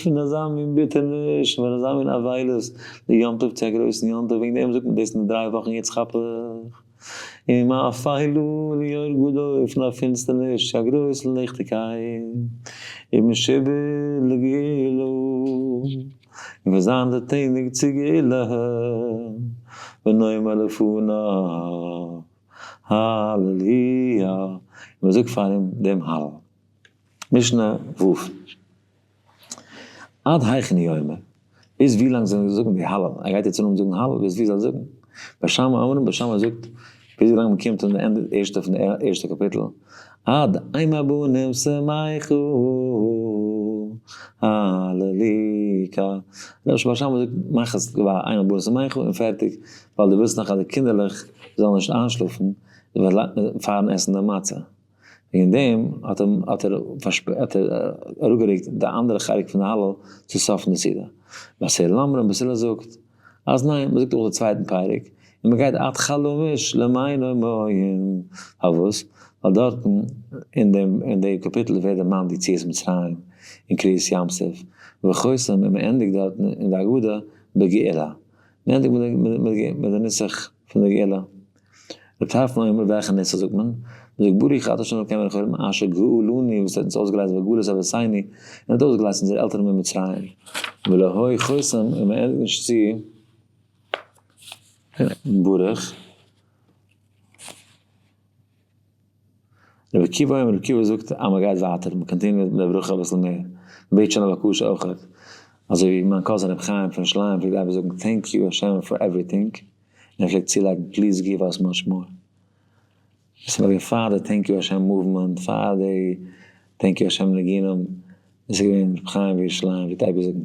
פון אזא מין ביטערניש, פון אזא מין אבילות ליום טוב צו א גרויסן יום טוב, וועגן דעם זאגט מען דאס אין די דריי וואכן יעצט כאפ איך. ומאפילה לאור גדול פון א פינסטערניש צו א גרויס ליכטיגקייט, ומשעבוד לגאולה, און פון זיין אונטערטעניג צו גאולה, ונאמר לפניו הללויה, און מען זאגט פאר אים דעם הלל. משנה ו'. עד היכן הוא אומר, ביז ווי לאנג זאל ער זאגן די הלל, ער גייט יעצט אנהויבן זאגן הלל, ביז ווי זאל ער זאגן? בית שמאי אומרים, בית שמאי זאגט, ביז ווי לאנג מען קומט אן די ענדע ערשטע פון די ערשטע קאפיטל, עד אם הבנים שמחו הללוקה, ר' בית שמאי זאגט מאך עס ביי אם הבנים שמחו און פערטיג, ווייל דו ווילסט נאך אז די קינדערלעך זאלן נישט איינשלאפן פארן עסן די מצה. וועגן דעם האט האט ער האט ער אראפגערוקט די אנדערע חלק פון די הלל צו סוף פון די סעודה. בית הלל אומרים, בית הלל זאגט אז ניין, מען זאגט אויך די צווייטן פרק, און מען גייט עד חלמיש למינו מים. פארוואס? ווייל דארטן אין דעם אין די קאפיטל ווערט דערמאנט די יציאת מצרים און קריעת ים סוף וחותם און מען ענדיגט דארטן אין די הגדה בגאולה. מען ענדיגט מיט די נוסח פון די גאולה. ר' טרפון אומר וועלכע נוסח זאגט מען? מען זאגט ברוך אתה ה' אלקינו מלך העולם אשר גאלנו וואס האט אונז אויסגעלייזט וגאל את אבותינו און האט אויסגעלייזט אונזערע עלטערן ממצרים ולא היה חותם און מען ענדיגט נישט צו ברוך רבי עקיבא אומר רבי עקיבא זאגט אז מען גייט ווייטער מען continue ט מיט די ברכה אביסל מער, מען בעט שוין א בקשה אויכעט, אזוי ווי מיין cousin רבי חיים פון ירושלים פלעגט אייביג זאגן thank you השם for everything, און ער פלעגט צולייגן please give us much more. עס איז נאך געווען פאר די thank you השם movement, פאר די thank you השם ניגונים, עס איז געווען רבי חיים בירושלים פלעגט אייביג זאגן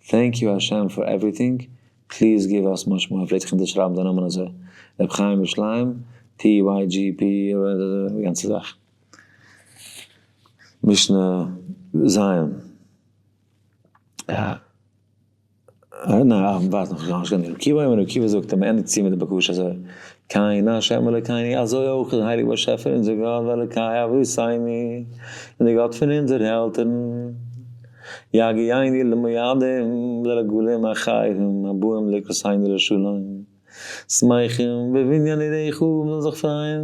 thank you השם for everything, please give us much more, ער פלעגט זיך אונטערשרייבן זיין נאמען אזוי, רבי חיים ירושלים, TYGP, די גאנצע זאך. משנה ז'. ניין, ווארט נאך, נאך נישט געענדיגט. רבי עקיבא אומר, רבי עקיבא זאגט אז מען ענדיגט צו מיט די בקשה אזוי, כן ה' אלוקינו, אזוי אויך איז הייליג באשעפער אונזער גאט ואלוקי אבותינו, און דער גאט פון אונזערע עלטערן. יגיענו למועדים לרגלים אחרים הבאים לקראתנו לשלום, שמחים בבניין עירך, מען זאל זיך פרייען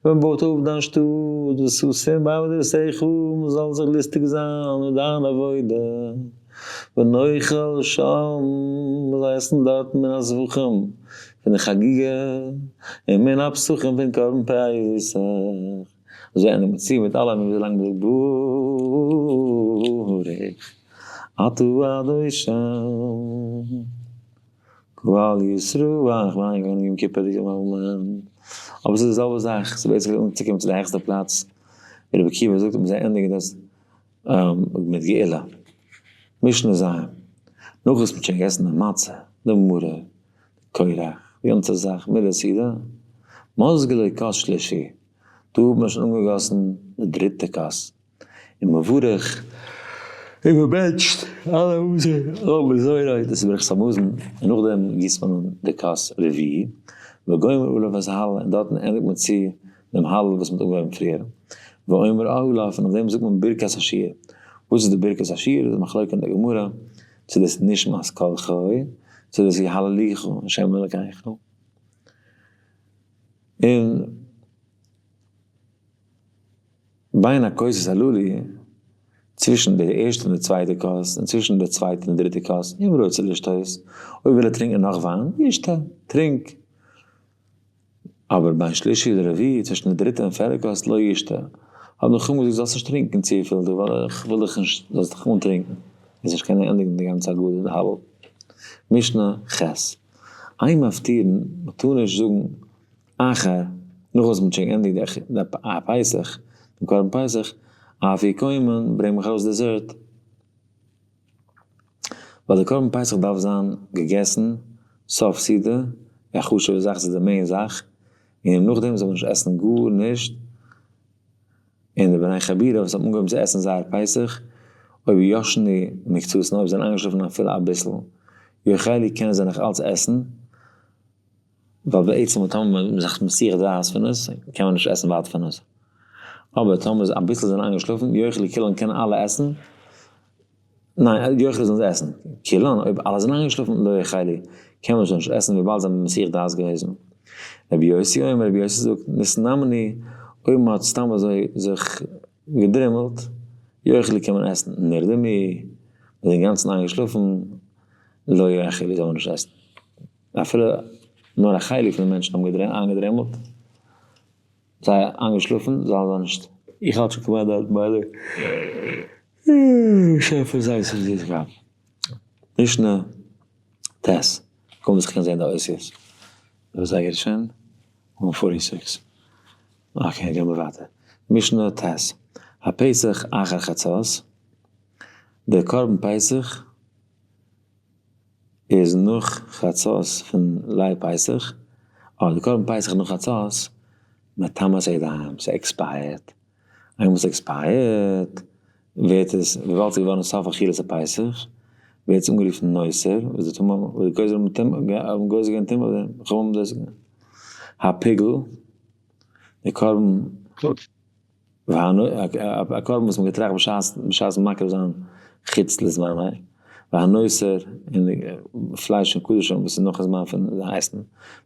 ווען מען בויט אויף דיין שטאט, וששים בעבודתך, מען זאל זיך לוסטיג זיין מיט דיין עבודה, ונאכל שם, מען זאל עסן דארטן מן הזבחים פון די חגיגה, און מן הפסחים פון קרבן פסח. אזוי ענדיגט מען צו מיט אלעמען ווי לאנג מ'זאגט ברוך אתה ה' גואל ישראל, איך בין איינגעגאנגען יום כיפור'דיגע מאמענט, אבער ס'איז די זעלבע זאך, ס'איז basically אנצוקומען צו די העכסטע פלאץ, ווי רבי עקיבא זאגט אז מ'זאל ענדיגן דאס מיט גאולה, משנה ז', נאך וואס מ'האט שוין געגעסן די מצה, די מרור, די כורך, די גאנצע זאך מיט די סעודה, מוזגו לו כוס שלישי, דא האט מען שוין אנגעגאסן די דריטע כוס, און מברך און מען בענטשט על המזונות, דאס איז ברכת המזון, און נאכדעם גיסט מען אן די כוס רביעי, וגומר עליו את ההלל, און דארטן ענדיגט מען צו דעם הלל וואס מען האט אנגעהויבן פריער, ואומר עליו, און אויף דעם זאגט מען ברכת השיר, וואס איז די ברכת השיר? איז א מחלוקה אין די גמרא, צו דאס איז נשמת כל חי, צו דאס איז יהללוך השם אלקיך. און בין הכוסות הללו, צווישן די ערשטע און די צווייטע כוס, און צווישן די צווייטע און די דריטע כוס, אם רוצה לשתות, אויב וויל ער טרינקען נאך וויין, ישתה, טרינק. אבער בין שלישי לרביעי, צווישן די דריטע און פערטע כוס, לא ישתה. האט נחום געזאגט, זאלסט נישט טרינקען צופיל דא, ווייל איך וויל דיך נישט זאלסט דיך אנטרינקען, וועסט נישט קענען ענדיגן די גאנצע הגדה די הלל. משנה ח'. אין מפטירין, מען טאר נישט זאגן אחר, נאך וואס מען האט שוין געענדיגט די פסח, דעם קרבן פסח, אפיקומן, ברענג מיך ארויס dessert, ווייל די קרבן פסח דארף זיין געגעסן סוף סעודה, א חשוב'ע זאך, ס'איז די main זאך, און נאכדעם זאל מען נישט עסן גארנישט, און די בני חבורה וואס האבן אנגעהויבן צו עסן זייער פסח. אויב ישנו מקצתן, אויב זיי זענען איינגעשלאפן אפילו אביסל, יאכלו קענען זיי נאך אלץ עסן, ווייל בעצם טאמער מען איז זיך מסיח דעת פון עס, קען מען נישט עסן ווייטער פון עס. אבער טאמער אביסל זענען איינגעשלאפן, יאכלו כולן קענען אלע עסן, ניין, יאכלו זאלן זיי עסן, כולן, אויב אלע זענען איינגעשלאפן, לא יאכלו, קען מען שוין נישט עסן וויבאלד זיי האבן מסיח דעת געוועזן. רבי יוסי אומר, רבי יוסי זאגט, נתנמנו, אויב מען האט סתם אזוי זיך געדרימלט, יאכלו קען מען עסן, נרדמו, מען איז אינגאנצן איינגעשלאפן, לא יאכלו זאל מען נישט עסן. אפילו נאר א חלק פון די מענטשן האבן איינגעדרימלט, זיי איינגעשלאפן, זאלן זיי נישט. איך האלט שוין כמעט דארט ביי די שעפער זייט ס'איז געווארן. משנה ט', קוים וואס איך קען זען די אותיות. וואס זייגער איז שוין? one forty six. Okay, גיימיר ווייטער. משנה ט', הפסח אחר חצות, דער קרבן פסח איז נאך חצות פון ליל פסח, אבער די קרבן פסח נאך חצות, מטמא את הידיים, ס'איז expired, איינמאל ס'איז expired ווערט עס, וויבאלד ס'איז געווארן סוף אכילת הפסח, ווערט עס אנגערופן נותר, וואס די טומאה, וואס די גוזרים האבן גוזר געווען טומאה אויף דעם, חכמים האבן גוזר געווען. הפיגול, די קרבן. א קרבן וואס מען געטראכט בשעת מקריב זיין חוץ לזמנו, והנותר און די פלייש פון קדשים וואס איז נאכן זמן פון עסן,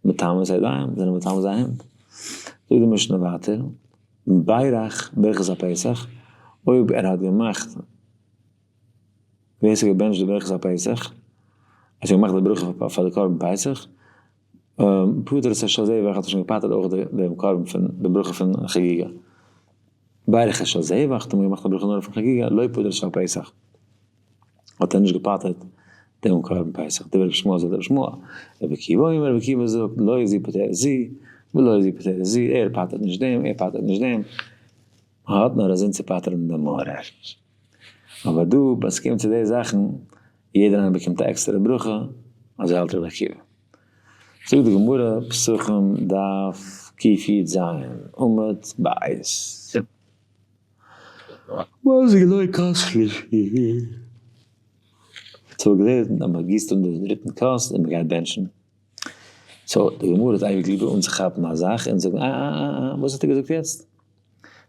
מטמא את הידיים, זענען מטמא זייער הענט. זאגט די משנה ווייטער, בירך ברכת הפסח, אויב ער האט געמאכט, ווער ס'האט געבענטשט די ברכת הפסח, האט שוין געמאכט די ברכה פאר די קרבן פסח, פטר את של זבח האט ער שוין געפטר'ט אויך דעם קרבן פון די ברכה פון חגיגה. בירך את של זבח האט מען געמאכט א ברכה נאר פון חגיגה, לא פטר את של פסח האט ער נישט געפטר'ט דעם קרבן פסח. דברי רבי ישמעאל זאגט רבי ישמעאל, רבי עקיבא אומר, רבי עקיבא זאגט, לא זו פוטרת זו, ולא זו פוטרת זו, ער פטר'ט נישט דעם, ער פטר'ט נישט דעם, מען האט נאר א זין צו פטר'ן דעם מרור. אבער דא ווען ס'קומט צו די זאכן, יעדער איינער באקומט א עקסטערע ברכה, אזוי האלט רבי עקיבא. זאגט די גמרא, פסחים דף קי"ז עמוד ב'. וואס איז גענוי כוס שלישי? ס'האט געלערנט אז מ'גיסט אן די דריטן כוס און מ'גייט בענטשן. so די גמרא האט אייביג ליב אנצוכאפן א זאך און זאגן אה אה אה אה וואס האט ער געזאגט יעצט?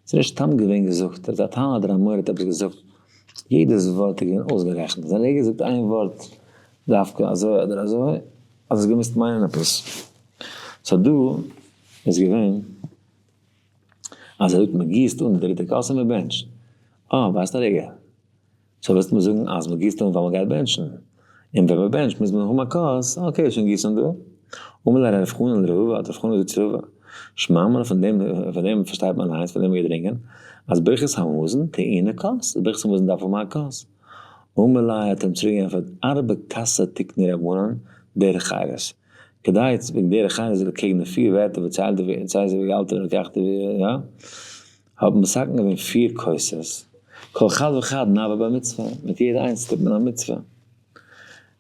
ס'איז נישט סתם געווען געזאגט, אז א תנא אדער א אמורא האט עפעס געזאגט, יעדעס ווארט איז געווען אויסגערעכנט, אז ער האט געזאגט איין ווארט דווקא אזוי אדער אזוי, האט עס געמוזט מיינען עפעס. so דא איז געווען אז ער זאגט מ'גיסט אן די דריטע כוס און מ'בענטשט. אה, ווייסט א רגע. so ווילסט מיר זאגן אז מ'גיסט אן ווייל מ'גייט בענטשן, און ווען מ'בענטשט מוז מען האבן א כוס, okay שוין גיסן דא. אמר ליה רב חנן לרבא, האט רב חנן געזאגט צו רבא, שמע מינה פון דעם פון דעם פארשטייט מען אליינס פון דעם געדרינגען, אז ברכת המזון טעונה כוס, אז ברכת המזון דארף האבן א כוס. אמר ליה האט ער אים צוריק געענטפערט, ארבע כסי תקנו רבנן דרך חירות, כדי וועגן דרך חירות זאל קעגן די פיר ווערטער והצלת והגאלת ולקחת יא. האט מען מתקן געווען פיר כוסות, כל חד וחד נהוי ביה מצוה, מיט יעדע איינס טוט מען א מצוה.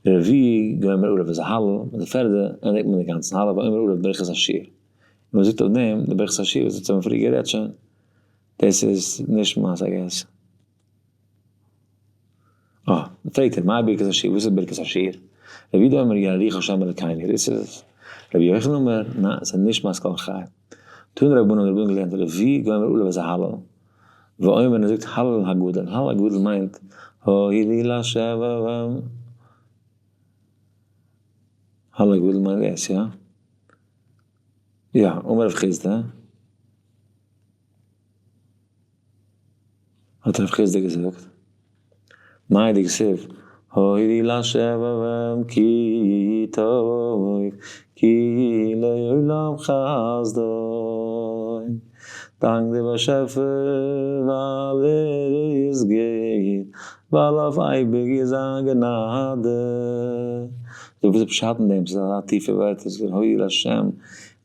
רביעי גומר עליו את ההלל, מיט די פערדע ענדיגט מען די גאנצן הלל ואומר עליו ברכת השיר. און מען זאגט אויף דעם די ברכת השיר וואס אונז האבן פריער גערעדט שוין, דאס איז נשמת I guess. אה, פרעגט ער, מאי ברכת השיר, וואס איז ברכת השיר? רבי יהודה אומר יהללוך השם אלקינו, דאס איז עס. רבי יוחנן אומר, ניין, ס'איז נשמת כל חי. תנו רבנן האבן די רבנן געלערנט רביעי גומר עליו את ההלל, ואומר און ער זאגט הלל הגדול, הלל הגדול מיינט הודו לה' הלל הגדול מיינט דאס, יא? יא, אמר רב חסדא. האט רב חסדא געזאגט, מאי דכתיב, הודו לה' כי טוב, כי לעולם חסדו, דאנק די באשעפער ווייל ער איז גוט, ווייל אויף אייביג איז זיין גענאדע. זאג וואס איז פשט אין דעם? ס'איז אזא טיפע ווערטער, הודו לה',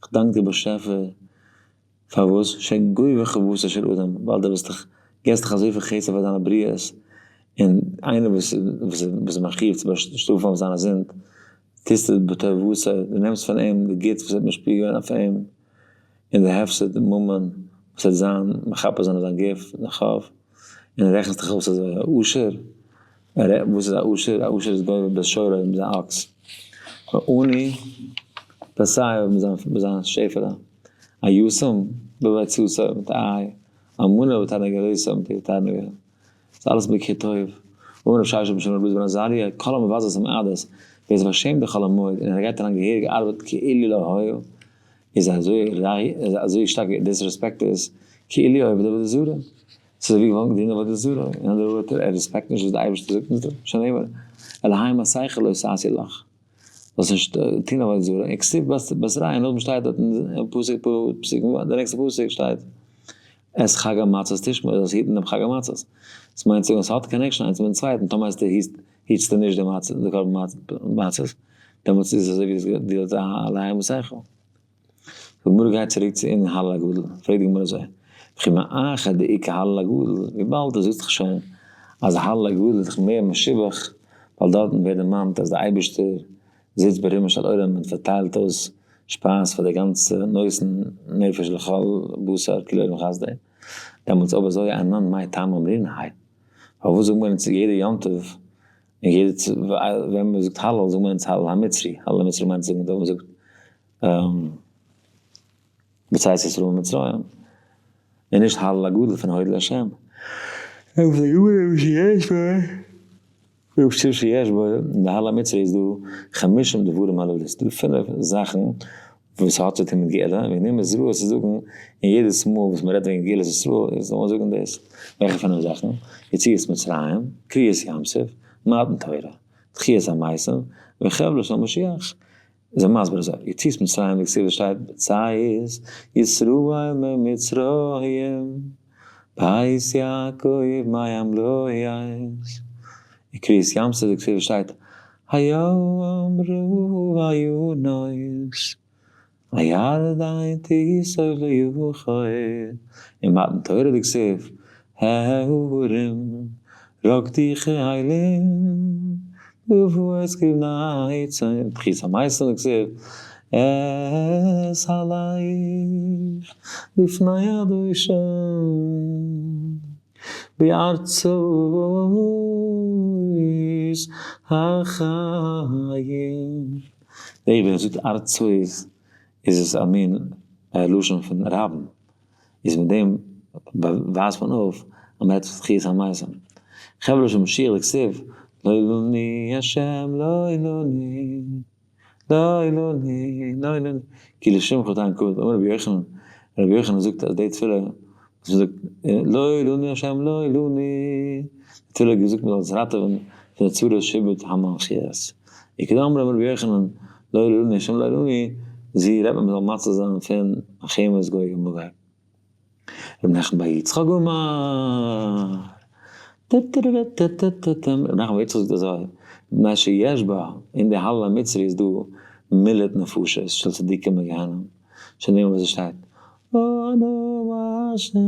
איך דאנק די באשעפער פארוואס? שגובה חובתו של אדם, ווייל דו ביסט דאך, געסט דאך אזויפיל חסד פאר דיינע בריות, און איינער וואס וואס איז מחויב צו באשטראפן אויף זיינע זינד, טוסטו בטובתו, דו נעמסט פון אים די גוטס וואס ער האט משפיע געווען אויף אים, און די הפסד ממון וואס וועט זיין מכפר זיין אויף זיין גוף, די חוב, און רעכנסט דיך אויס אזוי א עושר. וואס איז א עושר? א עושר איז גובה בשורו מיט זיין אקס, ועני בפשאו מיט זיין שעפעלע, א יתום בביצתו מיט א איי, אלמנה בתרנגולתו מיט איר תרנגול, ס'איז אלעס מכיר טוב. אמר רב ששת משום רבי אלעזר בן עזריה, כל המבזה את המועדות, ווער עס פארשעמט די חול המועד און ער גייט אריין געהעריג ארבעט כאילו לא היה, איז אזוי אזוי שטארק disrespect איז כאילו עובד עבודה זרה, ס'איז אזוי ווי געוואלד דינען עבודה זרה, אין אנדערע ווערטער ער respect נישט וואס די אייבערשטער זאגט אונז דא, שנאמר, אלהי מסכה לא תעשו לך, זאלסט נישט טון עבודה זרה, און כתיב בתריה, און נאכדעם שטייט דארט אין פסוק פסוק די נעקסטע פסוק שטייט את חג המצות תשמור, זאלסט היטן דעם חג המצות, דאס מיינט צו זאגן עס האט connection איינס מיטן צווייטן, טאמער היטסטו נישט די מצות די קרבן מצות, דעמאלטס איז עס אזוי ווי דו האסט א אלהי מסכה. די גמרא גייט צוריק צו אין הלל הגדול, פרעגט די גמרא אזוי, וכי מאחר דאיכא הלל הגדול, וויבאלד דו זאגסט דאך שוין אז הלל הגדול איז דאך מער משובח, ווייל דארטן ווערט דערמאנט אז דער אייבערשטער זיצט ברומו של עולם און פארטיילט אויס שפייז פאר די גאנצע נותן נפש לכל בשר כי לעולם חסדו, דעמאלטס אויב אזוי אנן מאי טעמא אמרינן האי, פארוואס זאגן מיר אונז יעדע יום טוב און יעדע ווען מען זאגט הלל זאגן מיר אונז הלל המצרי, הלל המצרי מיינט זאגן ווען מען זאגט בצאת ישראל ממצרים, און נישט הלל הגדול פון הודו להשם. שיש בו, אין די הלל המצרי איז דא חמשים דברים הללו, ס'איז דא פינף זאכן וואס האט צו טון מיט גאולה, וועגן דעם איז ראוי צו זאגן אין יעדעס מאל וואס מ'רעדט וועגן גאולת ישראל זאל מען זאגן דאס, וועלכע פינף זאכן? יציאת מצרים, קריעת ים סוף, מתן תורה, תחיית המתים, וחבלו של משיח. איז ער מסביר אזוי, יציאת מצרים דכתיב עס שטייט בצאת ישראל ממצרים בית יעקב מעמלוית, און קריעת ים סוף דכתיב עס שטייט הים ראה וינוס הירדן תסוב לאחור, און מתן תורה דכתיב ההרים רקדו כאילים בבואת כבני צאן, תחית המתים דכתיב אתהלך לפני אדושם בארצות החיים. ווען ער זאגט ארצות איז עס א מין לשון פון רבים, איז מיט דעם ווייזט מען אויף אז מען רעדט פון תחיית המתים. חבלו של משיח דכתיב לא לנו ה' לא לנו לא לנו לא לנו כי לשמך תן כבוד, אמר רבי יוחנן, רבי יוחנן זאגט אז די תפילה וואס מען זאגט לא לנו ה' לא לנו, די תפילה האט געזאגט מען זאל אונז ראטעווען פון די צרות שעבוד המלכיות, וכדאמר אמר רבי יוחנן לא לנו ה' לא לנו, זי רעדט מען זאל מציל זיין פון מלחמת גוג ומגוג. רבי נחמן בר יצחק אמר, טה-טה-טה-טה-טה-טה-טה, רבי נחמן בר יצחק זאגט אזוי, מפני שיש בה, אין די הלל המצרי איז דא מילת נפשות של צדיקים בגיהנום, שנאמר וואס עס שטייט, אנא השם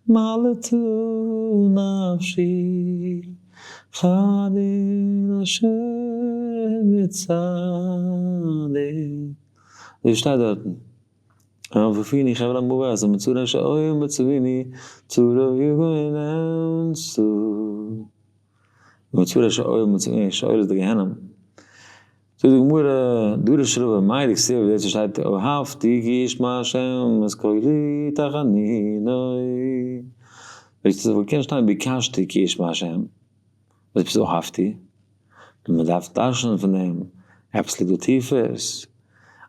מלטו נפשי חנין השם יצעני. אזוי שטייט דארטן, אנפפיני חבל המוות ומצורי שאול מצוויני צורב יגון אנסו. מצורי שאול מצוויני, שאול איז די גיהנום. זאגט די גמרא, דרש רבא, מאי דכתיב, דאס וואס שטייט אהבתי כי ישמע השם את קולי תחנוני. זאגט ער, וואלט געקענט שטיין ביקשתי כי ישמע השם, וואס עפעס אהבתי? מען דארף דרש'נען פון דעם, עפעס ליגט דא טיפערס,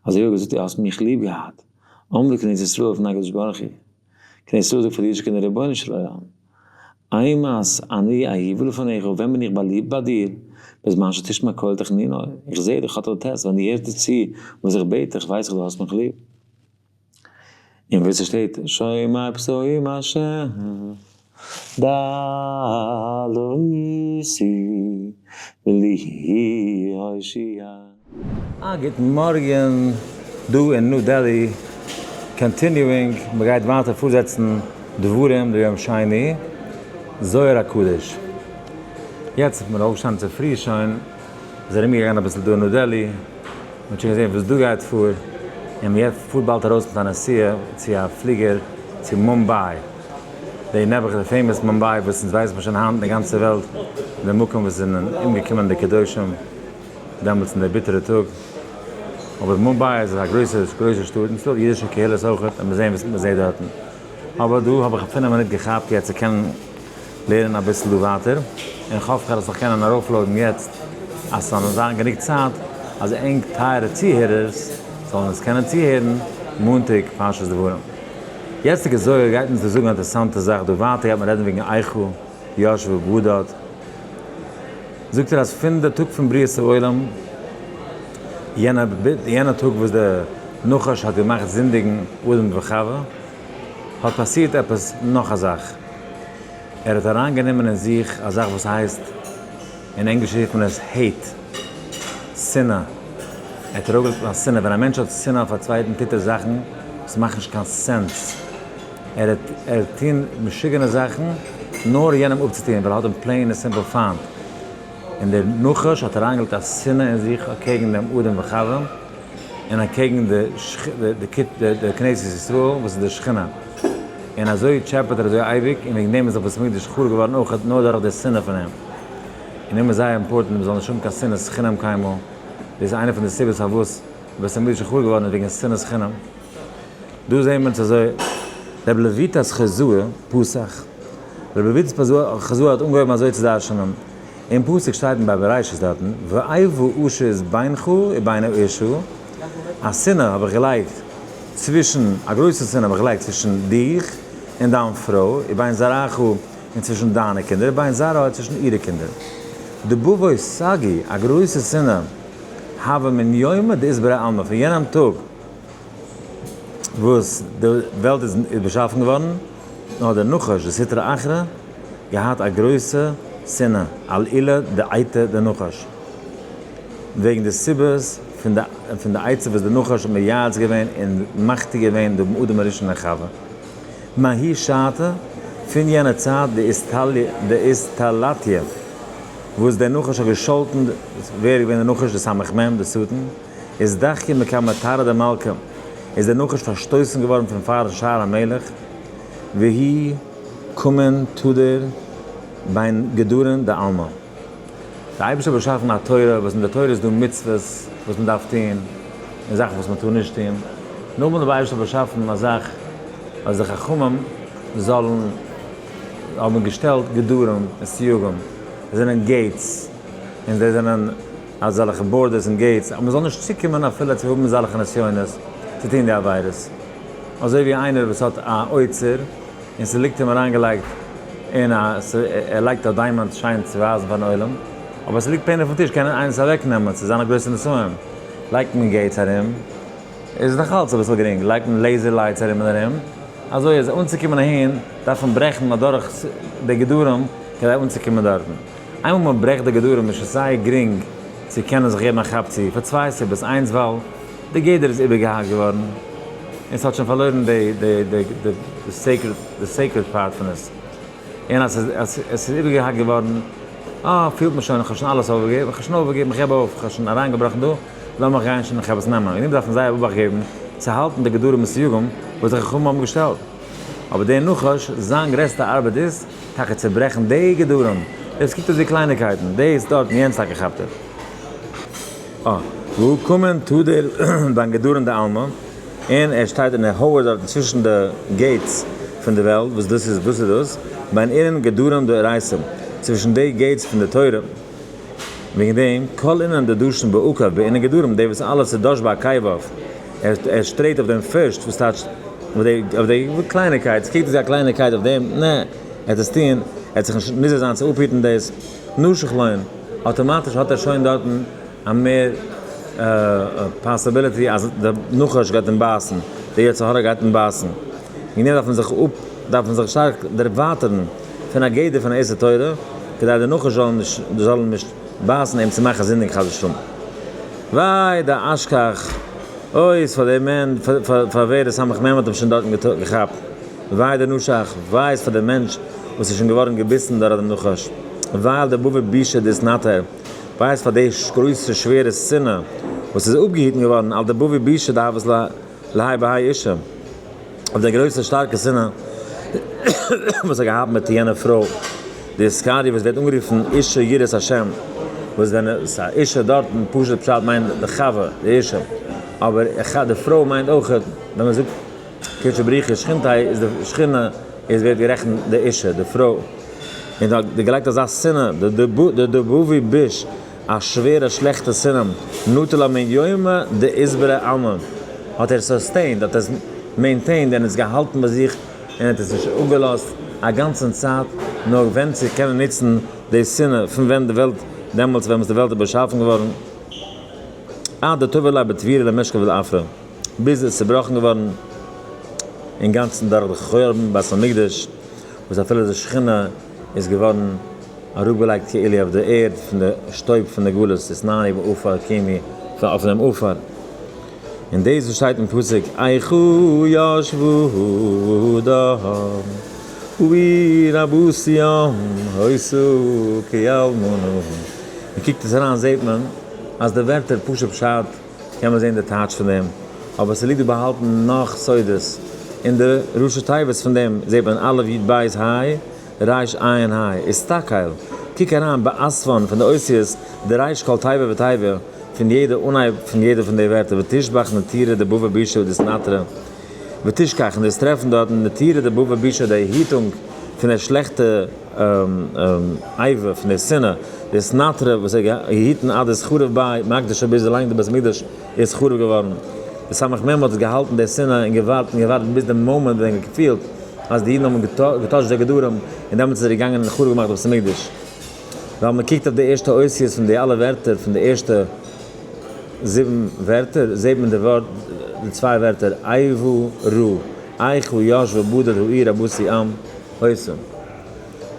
אזוי ווי ער האט געזאגט דו האסט מיך ליב געהאט, אמרה כנסת ישראל לפני הקדוש ברוך הוא, כנסת ישראל זאגט פאר די אידישע קינדער רבונו של עולם, אימת אני אהובה לפניך, ווען בין איך באליבט ביי דיר? בזמן שתשמע קול תחנוני, איך זע דיך האט טעסט, ווען דו הערסט דיר צו וואס איך בעט דיך, ווייס איך דו האסט מיך ליב. און ווי ס'שטייט שומע פתאים השם דל אותי ולי הושיע. א גוטן מארגן דא אין ניו דעלי, continuing, מ'גייט ווייטער פארזעצן דברים ליום שני, זוהר הקדוש. יעצט איז מען אויפגעשטאנען צופרי שוין, איז ארום געגאנגען אביסל דא אין ניו דעלי, מ'האט שוין געזען וואס דא גייט פאר, און מ'גייט פארט באלד ארויס מיט א נסיעה צו א פליגער צו מומביי. די נעבעך די famous מומביי וואס אונז ווייסט מען שוין היינט אין די גאנצע וועלט, די מקום וואס זענען אומגעקומען די קדושים דעמאלטס אין די ביטערע טאג, אבער מומביי איז א גרויסע גרויסע שטאט און ס'דא אידישע קהילות אויכעט, און מיר זעהן וואס מ'זעהט דארטן, אבער דא האב איך פינף מינוט געכאפט יעצט צו קענען לערנען אביסל דא ווייטער, און כ'האף כ'וועל עס נאך קענען ארויפ load ן יעצט אז ס'זאל נאך זיין גענוג צייט אז ענק טייערע צוהערערס זאלן עס קענען צוהערן מאנטאג פרשת דברים. יעצטיגע זוהר גייט אונז דא זאגן א אינטערעסאנטע זאך דא ווייטער גייט מען רעדן וועגן איכה ישבה בדד זאגט ער אז פון די טאג פון בריאת העולם יענע יענע טאג וואס די נחש האט געמאכט זינדיגן אדם וחווה האט פאסירט עפעס נאך א זאך ער האט אריין גענומען אין זיך א זאך וואס הייסט אין ענגליש רופט מען עס hate, שנאה, ער האט ארויפגעלייגט א שנאה, ווען א מענטש האט שנאה אויף א צווייטן טוט ער זאכן וואס מאכן נישט קיין sense, ער האט ער טון משוגענע זאכן נאר יענעם אפצוטון ווייל ער האט אים plain און simple פיינט, און דער נחש האט אריינגעלייגט א שנאה אין זיך אקעגן דעם אדם וחווה און אקעגן די כנסת ישראל וואס איז די שכינה, און אזוי טשעפעט ער אזוי אייביג, און וועגן דעם איז דאך בית המקדש חרוב געווארן אויך נאר דורך די שנאה פון אים. און דעם איז זייער important מען זאל נישט האבן קיין שנאת חינם קיינמאל, דאס איז איינע פון די סיבות פארוואס בית המקדש איז חרוב געווארן איז וועגן שנאת חינם. דא זעהן מיר אונז אזוי, רבי לויטס חזוה פסח, רבי לויטס חזוה האט אנגעהויבן אזוי צו דרש'נען, אין פסוק שטייט אין ביי בראשית דארטן, ואיבה אשה את בינך ובין האשה, א שנאה האב איך געלייגט צווישן, א גרויסע שנאה האב איך געלייגט צווישן דיך און דיין פרוי, ובין זרעך און צווישן דיינע קינדער, ובין זרעה צווישן אירע קינדער. דבבוי סגי, א גרויסע שנאה, הוה מן יומא דאתברא עלמא, פון יענעם טאג וואס די וועלט איז באשאפן געווארן, האט דער נחש, די סטרא אחרא, געהאט א גרויסע שנאה על עילה דעיטא דנחש, וועגן די סיבות פון די עצה וואס דער נחש האט מייעץ געווען און מחטיא געווען דעם אדם הראשון און חווה. מהאי שעתא, פון יענע צייט דאיסתלטיה, וואס דער נחש האט געשאלטן, ווער איז געווען דער נחש? די סמך מם, די שטן, איז דחקיה מקמי תרא דמלכא, איז דער נחש פארשטויסן געווארן פון פארן שער המלך, והיא קומען תדיר בין גדרין דעלמא. דער אייבערשטער האט באשאפן א תורה וואס אין די תורה איז דא מצוות וואס מען דארף טון און זאכן וואס מען טאר נישט טון, נאכדעם האט דער אייבערשטער באשאפן א זאך אז די חכמים זאלן האבן געשטעלט גדרים און סייגים, עס זענען gates און זיי זענען אזעלכע borders און gates אז מען זאל נישט צוקומען אפילו צו האבן אזעלכע נסיונות צו טון די עבירות, אזוי ווי איינער וואס האט א אוצר. און ס'ליגט אים אריינגעלייגט אין א, ער לייגט א diamond שיין צו ווייזן פארן עולם, אבער ס'ליגט plain אויפן טיש קען איינער עס אוועקנעמען, ס'איז זיין א גרויסע נסיון, לייגט מען gates ארום, איז נאך אלץ אביסל גרינג, לייגט מען laser lights ארום און ארום, אזוי איז אנצוקומען אהין דארף מען ברעכן אדורך די גדרים כדי אנצוקומען דארטן, איינמאל מען ברעכט די גדרים איז שוין זייער גרינג צו קענען זיך געבן א כאפ צו, פאר צוויי סיבות, איינס ווייל. די גדר איז איבערגעהאקט געווארן און ס'האט שוין פארלוירן די די די די sacred part פון עס, און אז עס איז איבערגעהאקט געווארן אה פילט מען שוין איך האב שוין אלעס אויפגעגעבן, איך האב שוין אויפגעגעבן איך געב אויף, איך האב שוין אריינגעבראכן דא, לאמיך גיין שוין איך עפעס נעמען, וועגן דעם דארף מען זייער אבאכט געבן צו האלטן די גדרים און סייגים וואס די חכמים האבן געשטעלט. אבער דער נחש זיין גרעסטע ארבעט איז טאקע צו ברעכן די גדרים, דאס קוקט אויס ווי קלייניקייטן, דאס דארט און יענץ טאקע כאפט ער. אה, והוא קומען תדיר בין גדרין דעלמא, און ער שטייט און ער הויערט דארטן צווישן די gates פון די וועלט, וואס דאס איז, וואס איז דאס? בין אינון גדרין דאורייתא, צווישן די gates פון די תורה, וועגן דעם, כל אינון דדשין בעקב באינון גדרין, די וואס אלעס איז דש בעקיביו, ער שטרעט אויף דעם פירשט, וואס טייטשט, אויף די קלייניקייט, ס'קוקט אויס ווי א קלייניקייט אויף דעם, נע, ער וועט עס טון, ער וועט זיך נישט נזהר זיין צו אפהיטן דאס, נשך לון. אטאמאטיש האט ער שוין דארטן א מער possibility אז די נחש גייט אים בייסן, די יצר הרע גייט אים בייסן. וועגן דעם דארף מען זיך אפ, דארף מען זיך שטארק דערווייטערן פון א גדר פון א איסור תורה, כדי די נחש זאל נישט זאל אים נישט בייסן אים צו מאכן זינדיגן חס ושלום. וויי די אשכח, אוי איז פאר דעם מענ, פאר ווער די סמך מם האט אים שוין דארטן געכאפט. וויי די נשך, וויי איז פאר דעם מענטש וואס איז שוין געווארן געביסן דורך דעם נחש. ווייל דער בבא בישא דאיתנטר ווייסט פאר די גרויסע שווערע שנאה וואס איז אפגעהיטן געווארן על דבבי בישא דאהבת להאי בהאי אישה, אויף די גרויסע שטארקע שנאה וואס ער האט געהאט מיט יענע פרוי די זכריה וואס ווערט אנגערופן אישה יראת השם, וואס ווען עס איז א אישה דארטן פשוט פשט מיינט די חווה די אישה, אבער די פרוי מיינט אויך ווען מען זאגט קודשא בריך הוא שכינתיה איז די שכינה איז ווערט גערעכנט די אישה די פרוי, און האט געלייגט אזא שנאה די דבבי ביש א שווערע שלעכטע שנאה נטל לה מן יומא דאיתברא עלמא האט ער sustained האט עס maintained און עס געהאלטן ביי זיך און האט עס נישט אפגעלאזט א גאנצן צייט נאר ווען צו קענען נוצן די שנאה פון ווען די וועלט דעמאלטס ווען די וועלט איז באשאפן געווארן עד דטבע ליה בתבירה למשכב לעפרא ביז עס איז צובראכן געווארן אינגאנצן דורך די חורבן בית המקדש וואס אפילו די שכינה איז געווארן אראפגעלייגט כאילו אויף די ערד פון די שטויב פון די גלות אתנני בעפר קימי אויף דעם עפר. און דאס וואס שטייט אין פסוק איכה ישבה בדד העיר רבתי עם היתה כאלמנה. מען קוקט עס אריין זעט מען אז די ווערטער פשוט פשט קען מען זען די טייטש פון דעם, אבער ס'ליגט דא באהאלטן נאך סודות, אין די ראשי תיבות פון דעם זעט מען א' י' ב' ה' ר' ע' ה', אסתכל, קוק אריין באספן פון די אותיות די ר' כל תיבה ותיבה, פון יעדע אנהייב פון יעדע פון די ווערטער ותשבח נטירה דבבא בישא דאיתנטרא ותשכח און דאס טרעפן דארטן נטירה דבבא בישא די היטונג פון די שלעכטע איבה פון די שנאה דאיתנטרא וואס האט געהיטן עד דאיתחרב בי מקדשא ביז ווילאנג די בית המקדש איז חרוב געווארן. די סמך מם האט געהאלטן די שנאה און געווארט און געווארט ביז די מאמענט ווען ער האט געפילט אז די אידן האבן געטאטשט די גדרים און דעמאלטס איז ער געגאנגען און חרוב געמאכט די בית המקדש. ווייל מען קוקט אויף די ערשטע אותיות פון די אלע ווערטער, פון די ערשטע זיבן ווערטער, זעט מען די ווארט, די צוויי ווערטער איבה רעה, איכה ישבה בדד העיר רבתי עם היתה.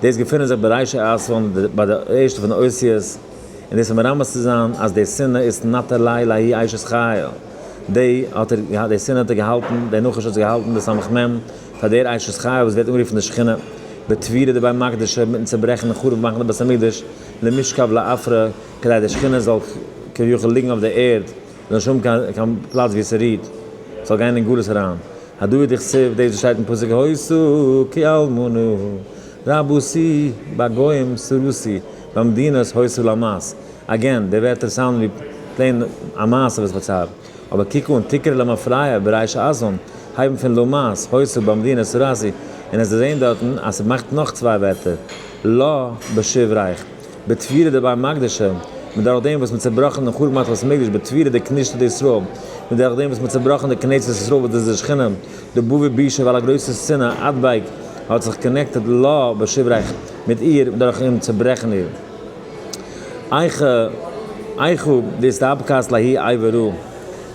דאס געפינען זיך ברישא אסוואן, ביי די ערשטע פון די אותיות, און דאס איז מרמז צו זיין אז די שנאה איז נטע ליה להיא אשת חיל. די האט ער געהאט, די שנאה האט ער געהאלטן, די נחש האט זיך געהאלטן, די סמך מם, פאר דער אשת חיל וואס ווערט אנגערופן די שכינה, בתבירה דבי מקדשא, מיטן צעברעכן און חרוב מאכן די בית המקדש, למשכב לעפרא, כדי די שכינה זאל כביכול ליגן אויף דער ערד, זאל נישט האבן קיין פלאץ וואו ס'רוהט, זאל גיין אין גלות אריין. הדא דכתיב, דאס וואס שטייט אין פסוק היתה כאלמנה רבתי בגוים צרתי במדינות היתה למת, again, די ווערטער sound ן ווי plain א מעשה וואס פארציילט. אבער קוק אן, תקרא למפרע ברישא אתוון, הייבן פון למת, היתה במדינות צרתי, און עס זעהן דארטן אז ס'מאכט נאך צוויי ווערטער, לה בשברך, בתבירה דבי מקדשא, מיט דורך דעם וואס מ'האט צעבראכן דעם חורבן בית המקדש, בתבירה דכנישתא דישראל, מיט דורך דעם וואס מ'האט צעבראכן די כנסת ישראל וואס דאס איז די שכינה, דבבי בישא ווייל א גרויסע שנאה, אדבק, האט זיך connected לה בשברך מיט איר דורך אים צעברעכן איר. איכה איכה דאתדבקת לההיא איבה רעה,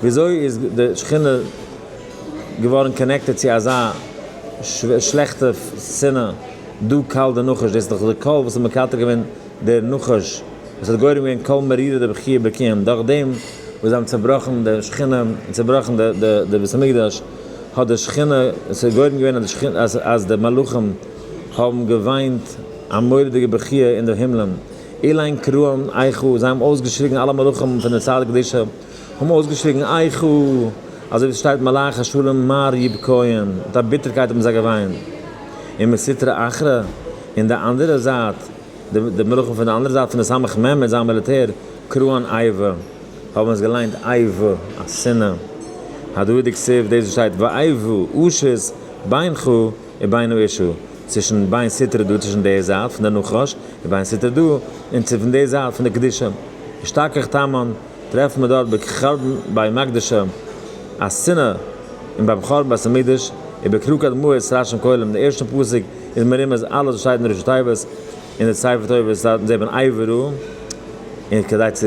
וויאזוי איז די שכינה געווארן connected צו אזא שלעכטע שנאה, דא קל דנחש, דאס איז דאך די קול וואס האט מקטרג געווען דער נחש, וואס האט גורם געווען קול מרירה דבכיה ברקיעים, דורך דעם וואס זיי האבן צעבראכן די שכינה און צעבראכן די בית המקדש, האט די שכינה, עס איז גורם געווען אז די מלאכים האבן געוויינט א מורא'דיגע בכיה אין די הימלען, אילין קראן איכה, זיי האבן אויסגעשריגן אלע מלאכים פון די צד קדושה האבן אויסגעשריגן איכה, אזוי ווי עס שטייט מלאך השלום מר יבכיון, מיט א ביטערקייט האבן זיי געוויינט. און מסטרא אחרא, אין די אנדערע זייט, די מלאכים פון די אנדערע זייט פון די סמך מם מיט זיין מיליטער, קראן איבה, האבן עס געליינט איבה, א שנאה. הדא דכתיב, דאס וואס שטייט ואיבה אשית בינך ובין האשה, צווישן בין סטרא דא צווישן די זייט פון די נחש, ובין סטרא דא, און צו פון די זייט פון די קדושה. אשתכח תמן, טרעפן מיר דארט בחרבן בי מקדשא א שנאה, און ביים חורבן בית המקדש, ובקרא קדמאות ראשון כולם, די ערשטע פסוק איז מרומז אלעס וואס שטייט אין ראשי תיבות, אין די ספר תורה איז דארט זעט מען איבה רעה, און כדי צו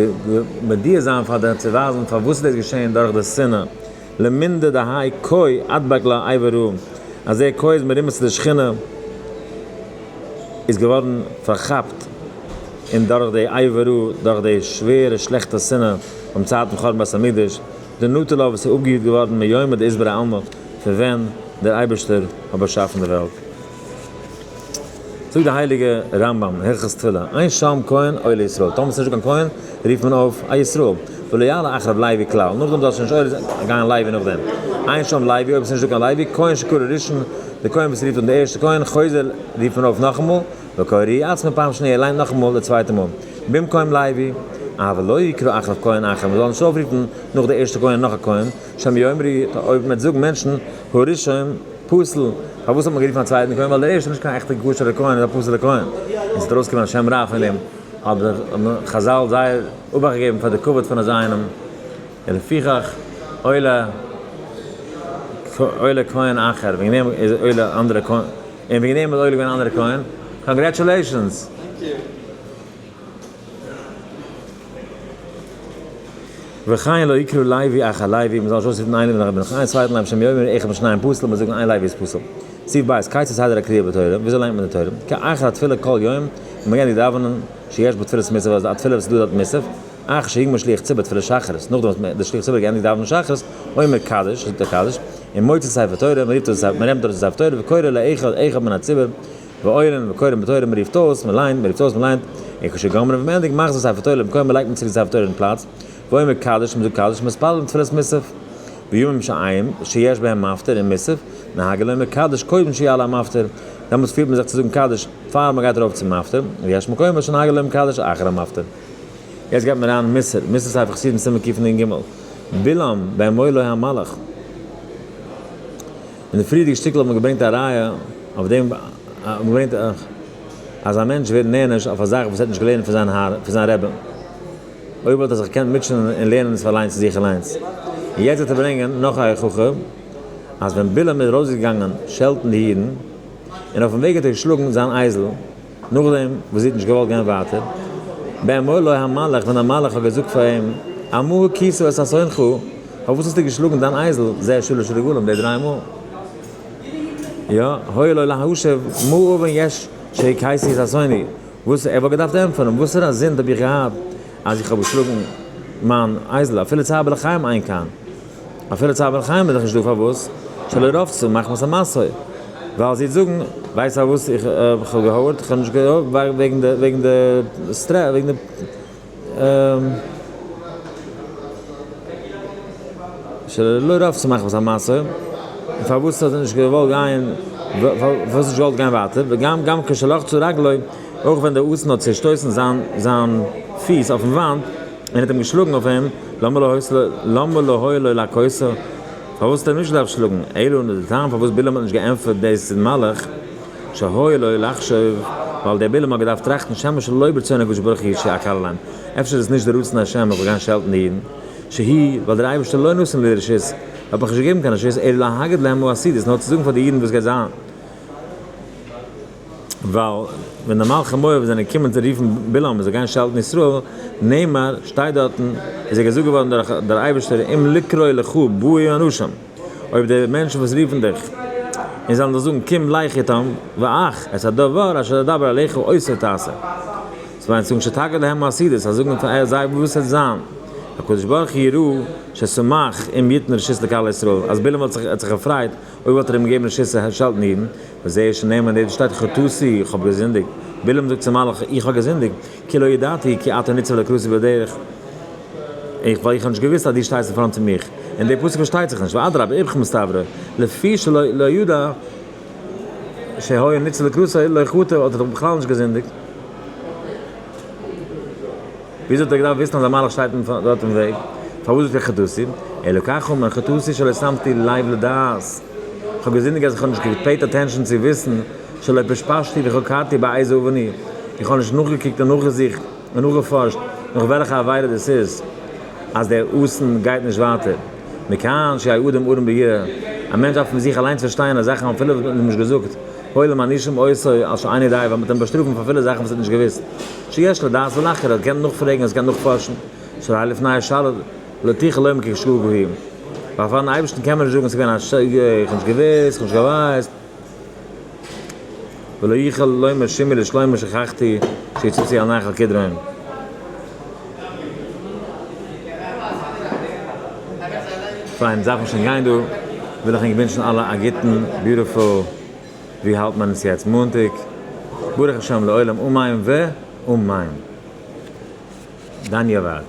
מודיע זיין פאר די צו ווייזן פארוואס איז דאס געשען דורך די שנאה, למינדא דהאי קוי אדבק לה איבה רעה, אז דער קוי איז מרומז צו די שכינה איז געווארן פארכאפט און דורך די איבה רעה, דורך די שווערע שלעכטע שנאה ביים צייט פון חורבן בית המקדש, דנטע לה וואס איז אפגעהיט געווארן מיומא דאתברא עלמא פון ווען דער אייבערשטער האט באשאפן די וועלט. זאגט די הייליגע רמב ם, הלכות תפילה, אין שם כהן עולה ישראל, טאמער ס'נישט דא קיין כהן רופט מען אויף א ישראל, ולא יעלה אחריו לוי כלל, נאכדעם זאל שוין נישט עולה גיין לוי נאכדעם, אין שם לוי, אויב ס'נישט דא קיין לוי, כהן שקרא ראשון, דער כהן וואס רופט אן די ערשטע כהן, חוזר, רופט מען אויף נאכאמאל, וקורא עצמו פעם שניה, ער ליינט נאכאמאל די צווייטע מאל, במקום לוי, אבל לא יקרא אחריו כהן אחר, מען זאל נישט אויפרופן נאך די ערשטע כהן נאך א כהן, שמא יאמרו, אויב מען וועט זאגן מענטשן, הראשון פסול, פארוואס האט מען גערופן א צווייטן כהן, ווייל דער ערשטער איז נישט קיין עכטער כשר'ער כהן, איז א פסול'ער כהן, און ס'וועט ארויסקומען א שם רע פון דעם, האבן חזל זייער אבאכט געגעבן פאר די כבוד פון אזא איינעם. ולפיכך עולה עולה כהן אחר, וועגן דעם איז עולה אנדערע כהן, און וועגן דעם איז עולה געווען אנדערע כהן, congratulations! וכן לא יקראו לוי אחר לוי, מ'זאל נישט אויסרופן איין לוי נאך איין צווייטן לוי, שמא יאמרו אחד משניהם פסול, מ'זאל זאגן איין לוי איז פסול. סעיף ב', כיצד סדר הקריאה בתורה, וויאזוי ליינט מען די תורה? כאחר התפילה כל יום, ווען מ'גייט דאווענען, שיש בו תפילת מוסף, אז א תפילה וואס איז דא דארט מוסף, אחר שיגמור שליח ציבור תפילת שחרית, נאכדעם וואס דער שליח ציבור האט געענדיגט דאווענען שחרית, אומר קדיש, זאגט ער קדיש, און מוציא ספר תורה, מען רופט אויס מען נעמט ארויס די ספר תורה, וקורא לאחד אחד מן הציבור, ועונין וקורין בתורה, מען רופט אויס, מען ליינט, מען רופט אויס, מען ליינט, און כשגומרין ווען מען ענדיגט מחזיר ספר תורה למקומו, לייגט מען צוריק די ספר תורה אין פלאץ, ואומר קדיש, מען זאגט קדיש, מתפללין תפילת מוסף, בימים שאין, שיש בהם מפטיר און מוסף, נוהגין לומר קדיש קודם שיעלה המפטיר, דעמאלטס פירט מען זיך צו זאגן קדיש פאר מען גייט ארויף צום מפטיר, ויש מקומות שנוהגין לומר קדיש אחר המפטיר. יעצט גייט מען אריין מוסר, מוסר ספר חסידים סימן קנ ג, בלעם בן מולא המלאך. אין די פריערדיגע שטיקל האט מען געברענגט א ראיה אויף דעם, געברענגט אז א מענטש ווערט נענש אויף א זאך וואס ער האט נישט געלערנט פון זיין האר, פון זיין רבי. אויב וואלט ער זיך געקענט מוטשענען און לערנען עס אליינס צו זיך אליינס. און יעצט וועט ער ברענגען נאך א הוכחה אז ווען בלעם איז ארויסגעגאנגען שעלטן די אידן, און אויפן וועג האט ער געשלאגן זיין אייזל, נאכדעם וואס זי האט נישט געוואלט גיין ווייטער, באמור לו המלאך, ווען דער מלאך האט געזאגט פאר אים, על מה הכית את אתונך, פארוואס האסטו געשלאגן דיין אייזל, זה שלש רגלים, די דריי מאל? יא, היה לו להשיב, מה עוון יש שהכיתי את אתוני, וואס, ער וואלט געדארפט ענטפערן, וואסערע זינד האב איך געהאט אז איך האב געשלאגן מיין אייזל, אפילו צער בעלי חיים אין כאן. אפילו צער בעלי חיים איז דאך נישט דא פארוואס שלא רבצו מחמת המסוי ווייל זי וועט זאגן ווייסט פארוואס איך האב געהארט איך האב נישט געהארט וועגן די וועגן די סטרעס וועגן די שלא רבצו מחמת המסוי און פארוואס האט זי נישט געוואלט גיין פארוואס נישט געוואלט גיין ווייטער וגם גם כשלחצו רגלו אויך ווען די אתון האט צעשטויסן זיין זיין פיס אויפן וואנט און האט אים געשלאגן אויף אים, למה לא היתה למה לא היה לו להכותו, פארוואס האט ער אים נישט געדארפט שלאגן, אלא נאר די טעם פארוואס בלעם האט נישט געענטפערט דאס צום מלאך, שהיה לו לחשוב, ווייל דער בלעם האט געדארפט טראכטן שמא שלא ברצון הקדוש ברוך הוא שאקללם, אפשר איז עס נישט די רצון השם איך זאל גיין שעלטן די אידן, שהי', ווייל דער אייבערשטער לא נתן לי רשות, האט מיך נישט געגעבן קיין רשות, אלא להגיד להם מה עתידות, נאר צו זאגן פאר די אידן וואס גייט זיין. ווייל ווען די מלכי מואב זענען געקומען צו רופן בלעם ער זאל גיין שעלטן ישראל, נאמר, שטייט דארטן, איז ער געזאגט געווארן דורך דער אייבערשטער, אם לקרוא לך באו אנשים, אויב די מענטשן וואס רופן דיך, און זיי וועלן דיך זאגן, קום לך איתם, ואך, את הדבר אשר אדבר אליך אותו תעשה. דאס מיינט צו זאגן שתגיד להם העתידות, אז זאגן פאר זיי וואס עס וועט זיין. הקדוש ברוך הוא יראה ששמח אם יתן רשות לקלל ישראל, אז בלעם האט זיך געפרייט אויב וואלט ער אים געגעבן רשות צו שעלטן אידן, וזה שנאמר דארט שטייט חטאתי, איך האב געזינדיגט, בלעם זאגט צום מלאך, איך האב געזינדיגט, כי לא ידעתי כי אתה ניצב לקראתי בדרך, איך ווייל איך האב נישט געוואוסט אז דו שטייסט אין front פון מיך, און דער פסוק פארשטייט זיך נישט, ואדרבה איפכא מסתברא, לפי שלא לא ידע שהיה ניצב לקראתו לא חטא האט ער דאך בכלל נישט געזינדיגט. וויאזוי האט ער געדארפט וויסן אז א מלאך שטייט אים דארט אין וועג? פארוואס זאגט ער חטאתי? אלא כך אמר חטאתי שלא שמתי לב לדעת, איך האב געזינדיגט אז איך האב נישט גע pay ט attention צו וויסן, שלא פשפשתי וחקרתי באיזה עוון הוא, איך האב נישט נאכגעקוקט און נאכגעזוכט און נאכגעפארשט נאך וועלכע עבירה דאס איז אז דער אתון גייט נישט ווייטער. מכאן שיהא אדם ערום ביראה, א מענטש דארף פון זיך אליינס פארשטיין אז זאכן אפילו וואס מען האט אים נישט געזאגט, הואיל ומענישים אותו על שאינו יודע, ווייל מען האט אים באשטראפן פאר פילע זאכן וואס ער האט נישט געוואוסט. שיש לדעת ולחקור, ער קען נאכפרעגן, ער קען נאכפארשן, שהרי לפני השאלה לא תוכל לומר כי שגגה היא. ווייל פארן אייבערשטן קען מען נישט זאגן ס'איז געווען א שגגה, איך האב נישט געוואוסט, איך האב נישט געווייסט. ולא יוכל לומר שמעי לשלמה שכחתי שיצאתי על נחל קדרון. פיין, דארף מען שוין גיין דא, וויל איך ענק ווינטשן אלע א גוטן beautiful ווי האלט מען עס יעצט מאנטאג, ברוך השם לעולם אמן ואמן. דניוואד.